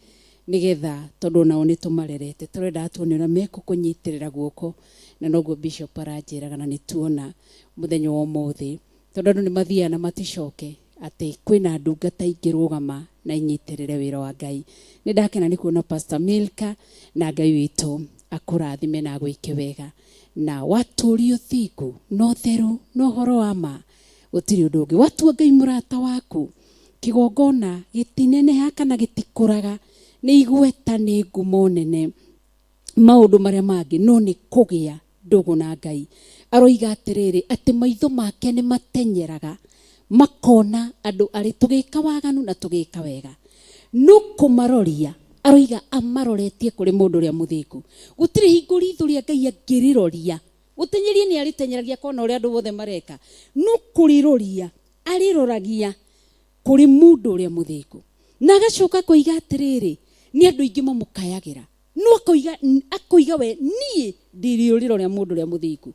Nĩgetha tondũ onao nĩ tũmarerete, tũrendaga tuone ũrĩa mekũkũnyitĩrĩra guoko, na noguo Bishop aranjĩraga na nĩ tuona mũthenya wa ũmũthĩ, tondũ andũ nĩ mathiaga na maticoke, atĩ kwĩna ndungata ingĩrũgama na inyitĩrĩre wĩra wa Ngai. Nĩ ndakena nĩ kuona Pastor Milka, na Ngai witũ akũrathime na agwĩke wega, na watũria ũthingu na ũtheru na ũhoro wa ma, gũtirĩ ũndũ ũngĩ. Watua Ngai mũrata waku, kĩgongona gĩtineneha kana gĩtikũraga, nĩ igweta, nĩ ngumo nene, maũndũ marĩa mangĩ, no nĩ kũgĩa ndũgũ na Ngai. Aroiga atĩrĩrĩ, atĩ maitho make nĩ matenyeraga makona andũ arĩ tũgĩka waganu na tũgĩka wega, no kũmaroria aroiga amaroretie kũrĩ mũndũ ũrĩa mũthingu. Gũtirĩ hingo ritho rĩa Ngai angĩrĩroria, gũtenyeria nĩ arĩtenyeragia kona ũrĩa andũ othe mareka, no kũrĩroria arĩroragia kũrĩ mũndũ ũrĩa mũthingu. Na agacoka akoiga atĩrĩrĩ, nĩ andũ aingĩ mamũkayagĩra, no akoiga we niĩ ndirĩũrĩro rĩa mũndũ ũrĩa mũthingu.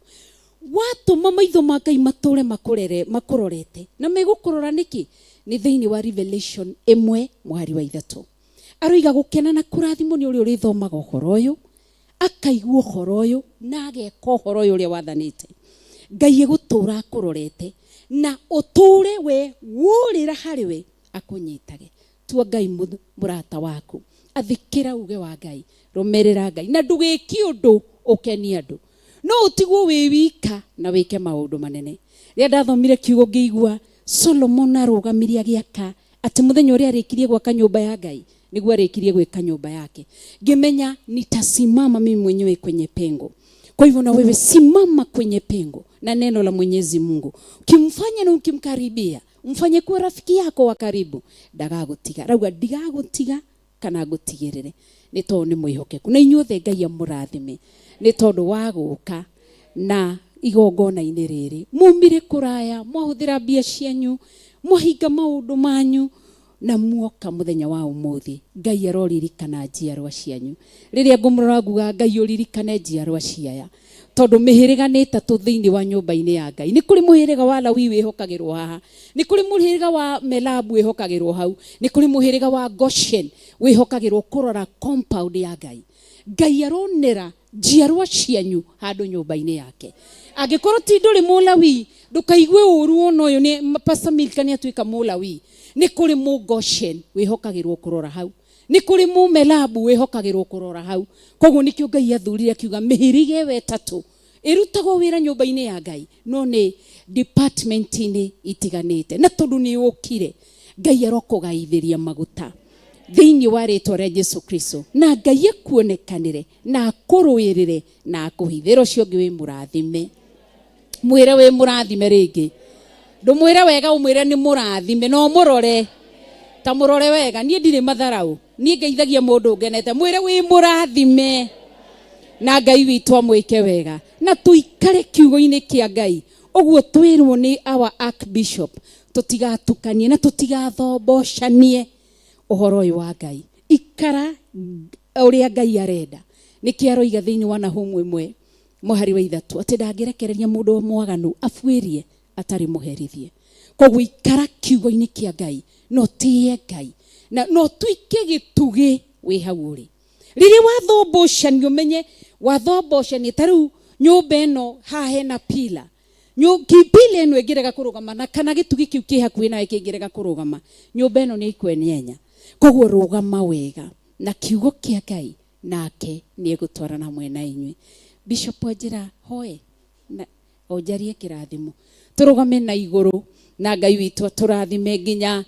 Watũma maitho ma Ngai matũre makũrorete, na megũkũrora nĩkĩ? Nĩ thĩinĩ wa Revelation 1 mũhari wa 3 aroiga gũkena na kũrathimwo nĩ ũrĩa ũrĩthomaga ũhoro ũyũ, akaigua ũhoro ũyũ na ageka ũhoro ũyũ ũrĩa wathanĩte. Ngai egũtũra akũrorete, na ũtũre we wũrĩra harĩ we akũnyitage. Tua Ngai mũrata waku, athĩkĩra uge wa Ngai, rũmĩrĩra Ngai, na ndũgĩke ũndũ ũkenie andũ, no ũtigwo wĩ wika na wĩke maũndũ manene. Rĩrĩa ndathomire kiugo ngĩigua Solomon arũgamirie agĩaka, atĩ mũthenya ũrĩa arĩkirie gwaka nyũmba ya Ngai nĩguo arĩkirie gwĩka nyũmba yake, ngĩmenya nitasimama mimi mwenyewe kwenye pengo. Kwa hivyo na wewe simama kwenye pengo na neno la Mwenyezi Mungu, ukimfanya na ukimkaribia, mfanye kuwa rafiki yako wa karibu, ndagagũtiga. Rauga ndigagũtiga kana ngũtigĩrĩre, nĩ tondũ nĩ mwĩhokeku. Na inyuothe Ngai amũrathime nĩ tondũ wa gũka na igongona-inĩ rĩrĩ. Mumire kũraya, mwahũthĩra mbia cianyu, mwahinga maũndũ manyu, na muoka mũthenya wa ũmũthĩ. Ngai aroririkana njiarwa cianyu. Rĩrĩa ngũmũrora nguga Ngai ũririkane njiarwa ciaya, tondũ mĩhĩrĩga nĩ ĩtatũ thĩinĩ wa nyũmba-inĩ ya Ngai. Nĩ kũrĩ mũhĩrĩga wa Lawi wĩhokagĩrwo haha, nĩ kũrĩ mũhĩrĩga wa Melabu wĩhokagĩrwo hau, nĩ kũrĩ mũhĩrĩga wa Goshen wĩhokagĩrwo kũrora compound ya Ngai. Ngai aronera njiarwa cianyu handũ nyũmba-inĩ yake. Angĩkorwo ti ndũrĩ Mũlawi, ndũkaigue ũru ona ũyũ nĩ Pastor Milka nĩ atuĩka Mũlawi. Nĩ kũrĩ Mũgoshen wĩhokagĩrwo kũrora hau, nĩ kũrĩ Mũmelabu wĩhokagĩrwo kũrora hau. Koguo nĩkĩo Ngai athurire akiuga mĩhĩrĩga ĩyo ĩtatũ ĩrutagwo wĩra nyũmba-inĩ ya Ngai, no nĩ department-inĩ itiganĩte. Na tondũ nĩ ũkire, Ngai arokũgaithĩria maguta thĩinĩ wa rĩtwa rĩa Jesu Kristo, na Ngai akuonekanĩre na akũrũĩrĩre na akũhithĩre. Ũcio ũngĩ wĩ mũrathime, mwĩre wĩ mũrathime rĩngĩ, ndũmwĩre wega, ũmwĩre nĩ mũrathime, na ũmũrore ta mũrore wega. Niĩ ndirĩ matharau, niĩ ngeithagia mũndũ ngenete. Mwĩre wĩ mũrathime na Ngai witũ amwĩke wega, na tũikare kiugo-inĩ kĩa Ngai ũguo twĩrwo nĩ our archbishop, tũtigatukanie na tũtigathombocanie ũhoro ũyũ wa Ngai. Ikara ũrĩa Ngai arenda. Nĩkĩo aroiga thĩinĩ wa Nahumu 1 mũhari wa 3 atĩ ndangĩrekereria mũndũ mwaganu abuĩrie atarĩ mũherithie. Koguo ikara kiugo-inĩ kĩa Ngai, no tĩe Ngai, na no tuike gĩtugĩ wĩ hau ũrĩ. Rĩrĩa wathombocania, ũmenye wathombocania. Ta rĩu nyũmba ĩno haha hena pila, pila ĩno ĩngĩrega kũrũgama, na kana gĩtugĩ kĩu kĩ hakuhĩ nawe kĩngĩrega kũrũgama, nyũmba ĩno nĩ ĩkwenyenya. Koguo rũgama wega na kiugo kĩa Ngai, nake nĩ egũtwarana hamwe na inyuĩ. Bishop Wanjĩra, hoe na onjarie kĩrathimo, tũrũgame na igũrũ na Ngai witũ atũrathime nginya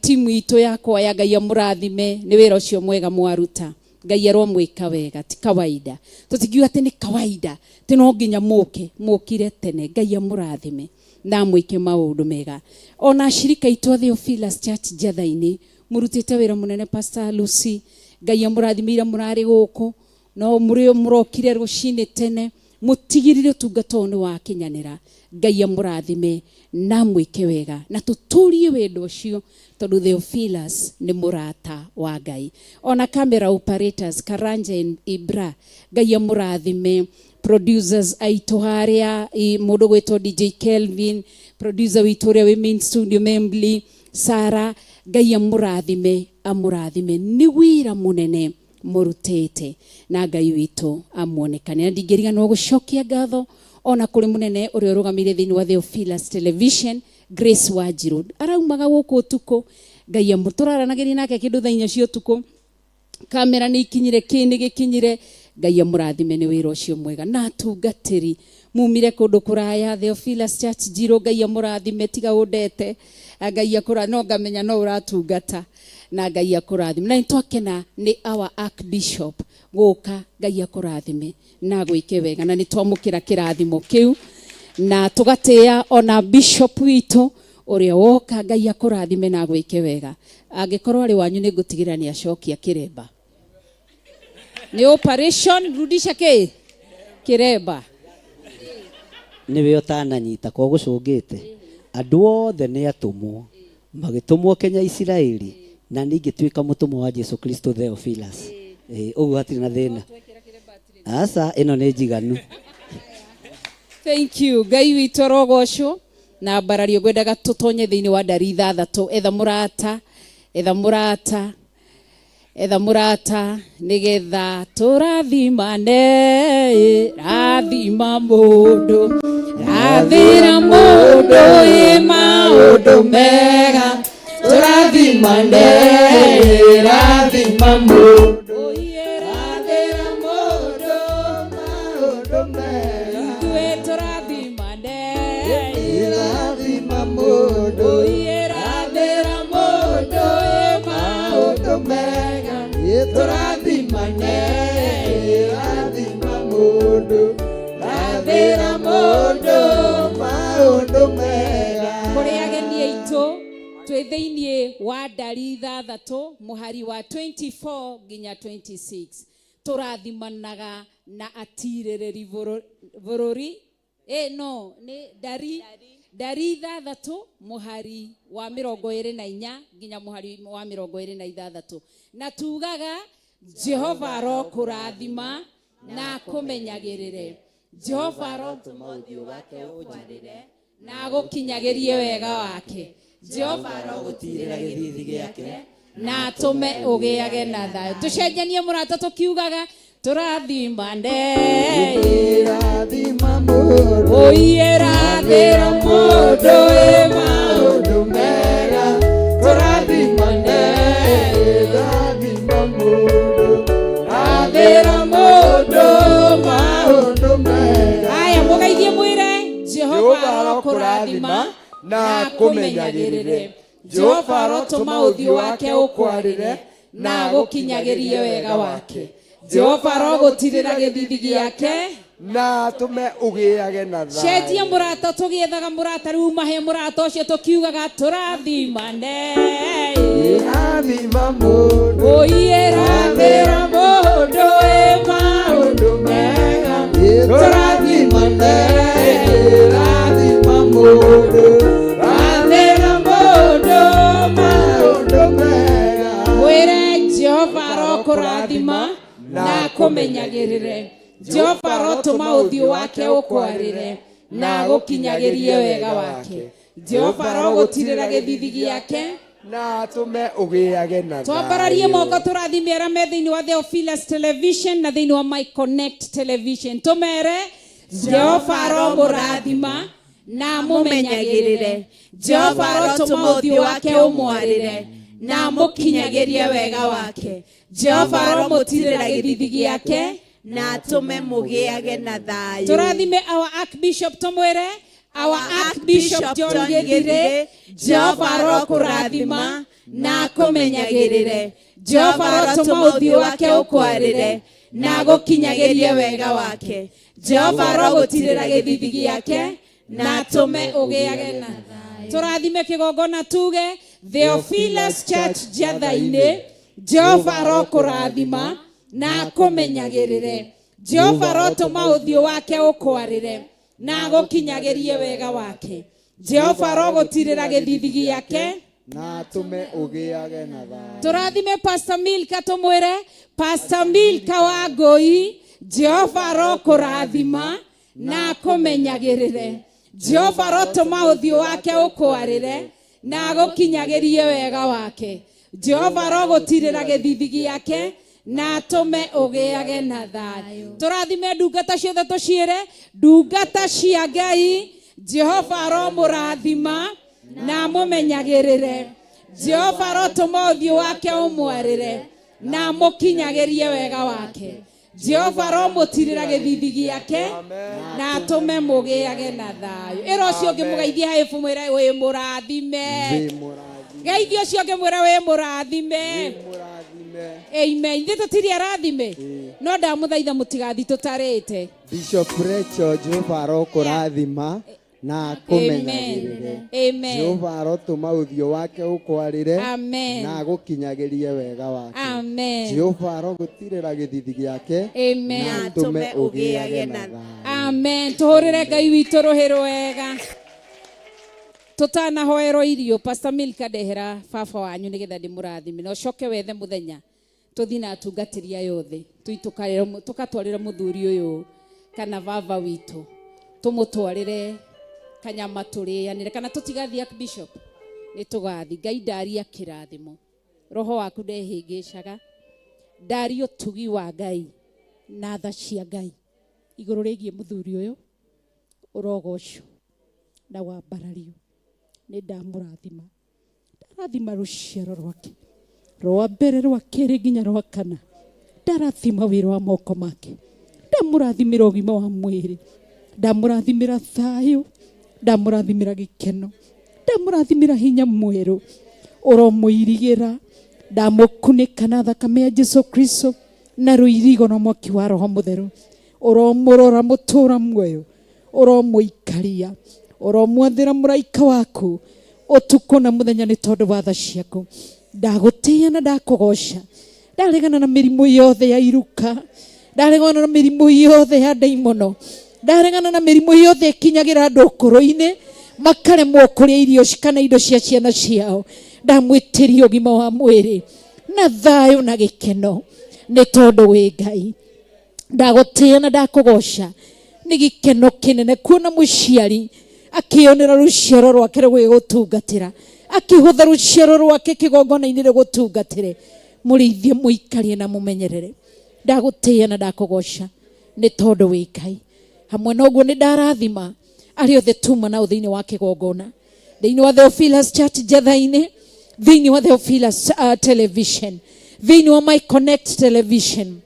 timu itũ yakwa ya Ngai amũrathime nĩ wĩra ũcio mwega mwaruta. Ngai aromwĩka wega, ti kawaida, tũtingiuga atĩ nĩ kawaida, atĩ no nginya mũke, mũkire tene. Ngai amũrathime na amwĩke maũndũ mega. Ona ashirika aitũ a Theophilus Church Njatha-inĩ, mũrutĩte wĩra mũnene. Pastor Lucy, Ngai amũrathime ira mũrarĩ gũkũ, no mũrĩ mũrokire rũcinĩ tene, mũtigĩrĩre ũtungata ũyũ nĩ wakinyanĩra. Ngai amũrathime na amwĩke wega, na tũtũrie wendo ũcio, tondũ Theophilus nĩ mũrata wa Ngai. Ona camera operators Karanja and Ibra, Ngai amũrathime. Producers aitũ harĩa, mũndũ gwĩtwo DJ Kelvin, producer witũ ũrĩa wĩ main studio Membly, Sara, Ngai amũrathime, amũrathime. Nĩ wĩra mũnene mũrutĩte na Ngai witũ amuonekane. Na ndingĩriganĩrwo gũcokia ngatho ona kũrĩ mũnene ũrĩa ũrũgamĩire thĩinĩ wa Theophilus Television, Grace Wanjirũ. Araumaga gũkũ ũtukũ, Ngai amũ tũraranagĩria nake kĩndũ thaa inya cia ũtukũ, kamera nĩ ikinyire, kĩ nĩ gĩkinyire. Ngai amũrathime nĩ wĩra ũcio mwega. Na atungatĩri mumire kũndũ kũraya, Theophilus Church Njirũ, Ngai amũrathime, tiga ũndete, Ngai akũra, no ngamenya no ũratungata, na Ngai akũrathime. Na nĩtwakena nĩ our Archbishop gũka, Ngai akũrathime na agwĩke wega, na nĩtwamũkĩra kĩrathimo kĩu, na tũgatĩĩa ona bishop witũ ũrĩa woka, Ngai akũrathime na agwĩke wega. Angĩkorwo arĩ wanyu nĩ ngũtigĩrĩra nĩ acokia kĩremba. Nĩ operation rudisha kĩ kĩremba. Nĩwe ũtananyita ko gũcũngĩte andũ othe nĩ atũmwo magĩtũmwo Kenya Isiraeli, na niĩ ngĩtuĩka mũtũmwo wa Jesu Kristo Theophilus. Ũguo hatirĩ na thĩna. Aca, ĩno nĩ njiganu. Thank you. Ngai witũ arogocwo na mbarario. Ngwendaga tũtonye thĩinĩ wa ndari ithathatũ. Etha mũrata, etha mũrata, etha mũrata, nĩgetha tũrathimane. Rathima mũndũ, rathĩra mũndũ ĩ maũndũ mega, tũrathimane. Rathima mũndũ, rathĩra mũndũ maũndũ mega, ithuĩ tũrathimane. Rathima mũndũ, rathĩra mũndũ ĩ maũndũ mega, tũrathimane. Rathima mũndũ, rathĩra mũndũ maũndũ mega. Kũrĩ ageni aitũ, twĩ thĩinĩ wa ndari ithathatũ mũhari wa 24 nginya 26. Tũrathimanaga na atirĩrĩri bũrũri. No nĩ ndari ithathatũ mũhari wa mĩrongo ĩrĩ na inya nginya mũhari wa mĩrongo ĩrĩ na ithathatũ, na tugaga Jehova arokũrathima na akũmenyagĩrĩre, Jehova arotũma ũthiũ wake ũnjarĩre na agũkinyagĩrie wega wake, Jehova arogũtirĩra gĩthithi gĩake na atũme ũgĩage na thayũ. Tũcenjanie mũrata tũkiugaga tũrathimane. Rathima mũndũ, Ũiye rathĩra mũndũ ĩ maũndũ mega, tũrathimane. Rathima mũndũ, rathĩra mũndũ maũndũ mega. Aya, mũgeithie mwĩre Jehova arokũrathima na akũmenyagĩrĩre, Jehova arotũma ũthiũ wake ũkwarĩre na agũkinyagĩrie wega wake, Jehova arogũtirĩra gĩthithi gĩake na atũme ũgĩage na thayũ. Cenjia mũrata, tũgĩethaga mũrata rĩu mahe mũrata ũcio tũkiugaga tũrathimane. Rathima mũndũ, Ũiye rathĩra mũndũ ĩ maũndũ mega, tũrathimane. Rathima mũndũ, rathĩra mũndũ maũndũ mega. Mwĩre Jehova arokũrathima na akũmenyagĩrĩre, Jehova arotũma ũthiũ wake ũkwarĩre na agũkinyagĩrie wega wake, Jehova arogũtirĩra gĩthithi gĩake na atũme ũgĩage na thayũ. Twambararie moko tũrathime arĩa me thĩinĩ wa Theophilus Television na thĩinĩ wa My Connect Television, tũmere Jehova aromũrathima na amũmenyagĩrĩre, Jehova arotũma ũthiũ wake ũmwarĩre na amũkinyagĩrie wega wake, Jehova aromũtirĩra gĩthithi gĩake na atũme mũgĩage na thayũ. Tũrathime our Archbishop, tũmwĩre our Archbishop John Gĩthire, Jehova arokũrathima na akũmenyagĩrĩre, Jehova arotũma ũthiũ wake ũkwarĩre na agũkinyagĩrie wega wake, Jehova arogũtirĩra gĩthithi gĩake na atũme ũgĩage na thayũ. Tũrathime kĩgongona tuge Theophilus Church Njathai-inĩ, Jehova arokũrathima na akũmenyagĩrĩre, Jehova arotũma ũthiũ wake ũkwarĩre na agũkinyagĩrie wega wake, Jehova arogũtirĩra gĩthithi gĩake na atũme ũgĩage na thayũ. Tũrathime Pastor Milka, tũmwĩre Pastor Milka wa Ngũi, Jehova arokũrathima na akũmenyagĩrĩre, Jehova arotũma ũthiũ wake ũkwarĩre Na agũkinyagĩrie wega wake. Jehova arogũtirĩra gĩthithi gĩake na atũme ũgĩage na thayũ. Tũrathime ndungata ciothe tũciĩre, ndungata cia Ngai, Jehova aromũrathima na amũmenyagĩrĩre. Jehova arotũma ũthiũ wake ũmwarĩre na amũkinyagĩrie wega wake. Jehova aromũtirĩra gĩthithi gĩake na atũme mũgĩage na thayũ. Ĩra ũcio ũngĩ mũgeithie haĩbu mwĩre wĩ mũrathime. Geithia ũcio ũngĩ mwĩre wĩ mũrathime. Amen. Ithuĩ tũtirĩ arathime no ndamũthaitha mũtigathi tũtarĩte. Bishop Rachel, Jehova arokũrathima na akũmenyagĩrĩre. Amen. Jehova arotũma ũthiũ wake ũkwarĩre Amen. na agũkinyagĩrie wega wake. Amen. Jehova arogũtirĩra gĩthithi gĩake Amen. na atũme ũgĩage na thayũ. Amen. Tũhũrĩre Ngai witũ rũhĩ rwega. Tũtanahoerwo irio, Pastor Milka ndehera baba wanyu nĩgetha ndĩmũrathime na ũcoke wethe mũthenya tũthiĩ na atungatĩri aya othe tũkatwarĩre mũthuri ũyũ kana baba witũ tũmũtwarĩre kanyama tũrĩanĩre kana tũtigathiĩ Archbishop nĩ tũgathiĩ. Ngai ndaria kĩrathimo, roho waku ndehĩngĩcaga, ndaria ũtugi wa Ngai na tha cia Ngai igũrũ rĩgiĩ mũthuri ũyũ ũrogocwo na wambarario. Nĩ ndamũrathima, ndarathima rũciaro rwake rwa mbere rwa kerĩ nginya rwa kana, ndarathima wĩra wa moko make, ndamũrathimĩra ũgima wa mwĩrĩ, ndamũrathimĩra thayũ, ndamũrathimĩra gĩkeno, ndamũrathimĩra hinya mwerũ ũromũirigĩra, ndamũkunĩka na thakame ya Jesu Kristo na rũirigo na mwaki wa Roho Mũtheru, ũromũrora mũtũra muoyo, ũromũikaria, ũromwathĩra mũraika waku ũtukũ na mũthenya nĩ tondũ wa tha ciaku. Ndagũtĩĩa na ndakũgoca, ndaregana na mĩrimũ yothe ya iruka, ndaregana na mĩrimũ yothe ya ndaimono, ndaregana na mĩrimũ yothe ĩkinyagĩra andũ ũkũrũ-inĩ makaremwo kũrĩa irio kana indo cia ciana ciao. Ndamwĩtĩria ũgima wa mwĩrĩ na thayũ na gĩkeno nĩ tondũ wĩ Ngai. Ndagũtĩĩa na ndakũgoca, nĩ gĩkeno kĩnene kuona mũciari akĩonera rũciaro rwake rũgĩgũtungatĩra, akĩhũtha rũciaro rwake kĩgongona-inĩ rũgũtungatĩre. Mũrĩithie, mũikarie na mũmenyerere. Ndagũtĩĩa na ndakũgoca nĩ tondũ wĩ Ngai. Hamwe na ũguo nĩ ndarathima arĩa othe tuma nao thĩinĩ wa kĩgongona, thĩinĩ wa Theophilus Church Njetha-inĩ, thĩinĩ wa Theophilus Television, thĩinĩ wa My Connect Television.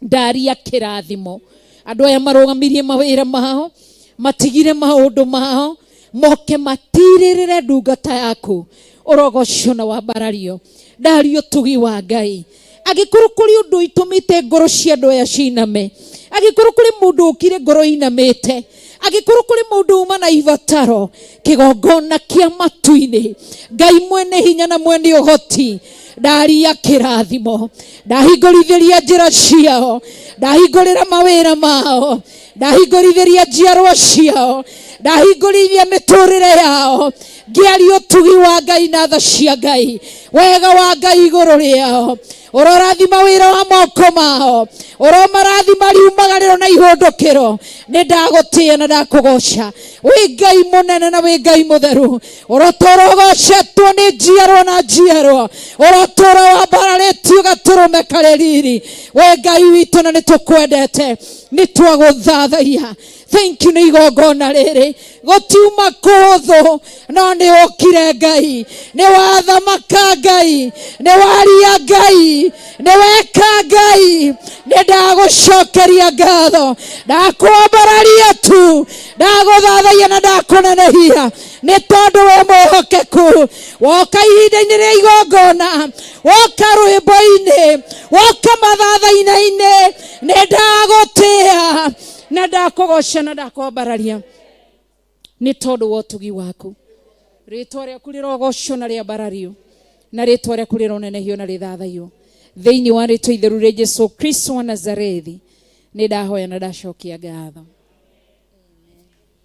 Ndaria kĩrathimo andũ aya marũgamirie mawĩra mao, matigire maũndũ mao, moke matirĩrĩre ndungata yaku ũrogocwo na wambarario. Ndaria ũtugi wa Ngai. Angĩkorwo kũrĩ ũndũ itũmĩte ngoro cia andũ aya ciname, angĩkorwo kũrĩ mũndũ ũkire ngoro inamĩte, angĩkorwo kũrĩ mũndũ uma na ibataro, kĩgongona kĩa matu-inĩ, Ngai mwene hinya na mwene ũhoti, ndaria kĩrathimo, ndahingũrithĩria njĩra ciao, ndahingũrĩra mawĩra mao, ndahingũrithĩria njiarwa ciao, ndahingũrithia mĩtũrĩre yao, ngĩaria ũtugi wa Ngai na tha cia Ngai, wega wa Ngai igũrũ rĩao. Ũrorathima wĩra wa moko mao, ũromarathima riumagarĩro na ihũndũkĩro. Nĩ ndagũtĩĩa na ndakũgoca, wĩ Ngai mũnene na wĩ Ngai mũtheru, ũrotũra ũgocetwo nĩ njiarwa na njiarwa, ũrotũra wambararĩtio gatũrũme karĩ riri. Wĩ Ngai witũ na nĩ tũkwendete, nĩ twagũthathaia. Thank you nĩ igongona rĩrĩ gũtiuma kũhũthũ, no nĩ ũkire Ngai, nĩ wathamaka Ngai, nĩ waria Ngai, nĩ weka Ngai. Nĩ ndagũcokeria ngatho, ndakwambararia tu, ndagũthathaia na ndakũnenehia nĩ tondũ wĩ mwĩhokeku. Woka ihinda-inĩ rĩa igongona, woka rwĩmbo-inĩ, woka mathathaina-inĩ, nĩ ndagũtĩĩa na ndakũgoca na ndakwambararia nĩ tondũ wa ũtugi waku. Rĩtwa rĩaku rĩrogocwo na rĩambarario, na rĩtwa rĩaku rĩronenehio na rĩthathaiyo thĩinĩ wa rĩtwa itheru rĩa Jesu Kristo wa Nazarethi. Nĩ ndahoya na ndacokia ngatho.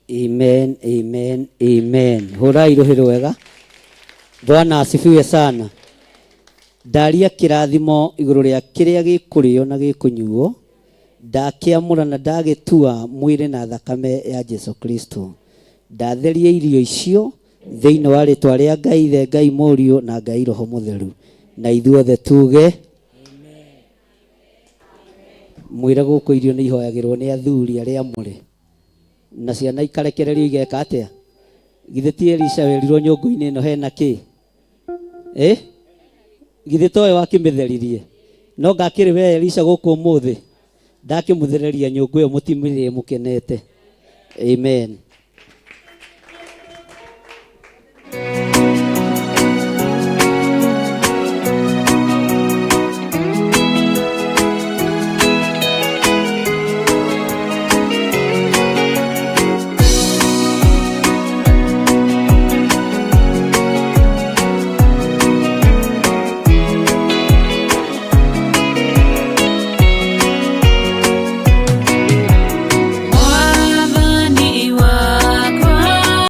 Amen, amen, amen. Hũrai rũhĩ rwega. Bwana asifiwe sana. Ndaria kĩrathimo igũrũ rĩa kĩrĩa gĩkũrĩo na gĩkũnyuo, ndakĩamũra na ndagĩtua mwĩrĩ na thakame ya Jesu Kristo. Ndatheria irio icio Thĩinĩ wa rĩtwa rĩa Ngai Ithe, Ngai Mũriũ na Ngai Roho Mũtheru. Na ithuothe tuge mwĩre gũkũ irio nĩ ihoyagĩrwo nĩ athuri arĩa amũre na ciana ikarekererio igeka atĩa? Githĩ ti Elisha werirwo nyũngũ-inĩ ĩno hena kĩ? Eh? Githĩ towe wakĩmĩtheririe? No ngakĩrĩ we Elisha gũkũ ũmũthĩ ndakĩmũthereria nyũngũ ĩyo mũtimĩrĩe mũkenete. Amen.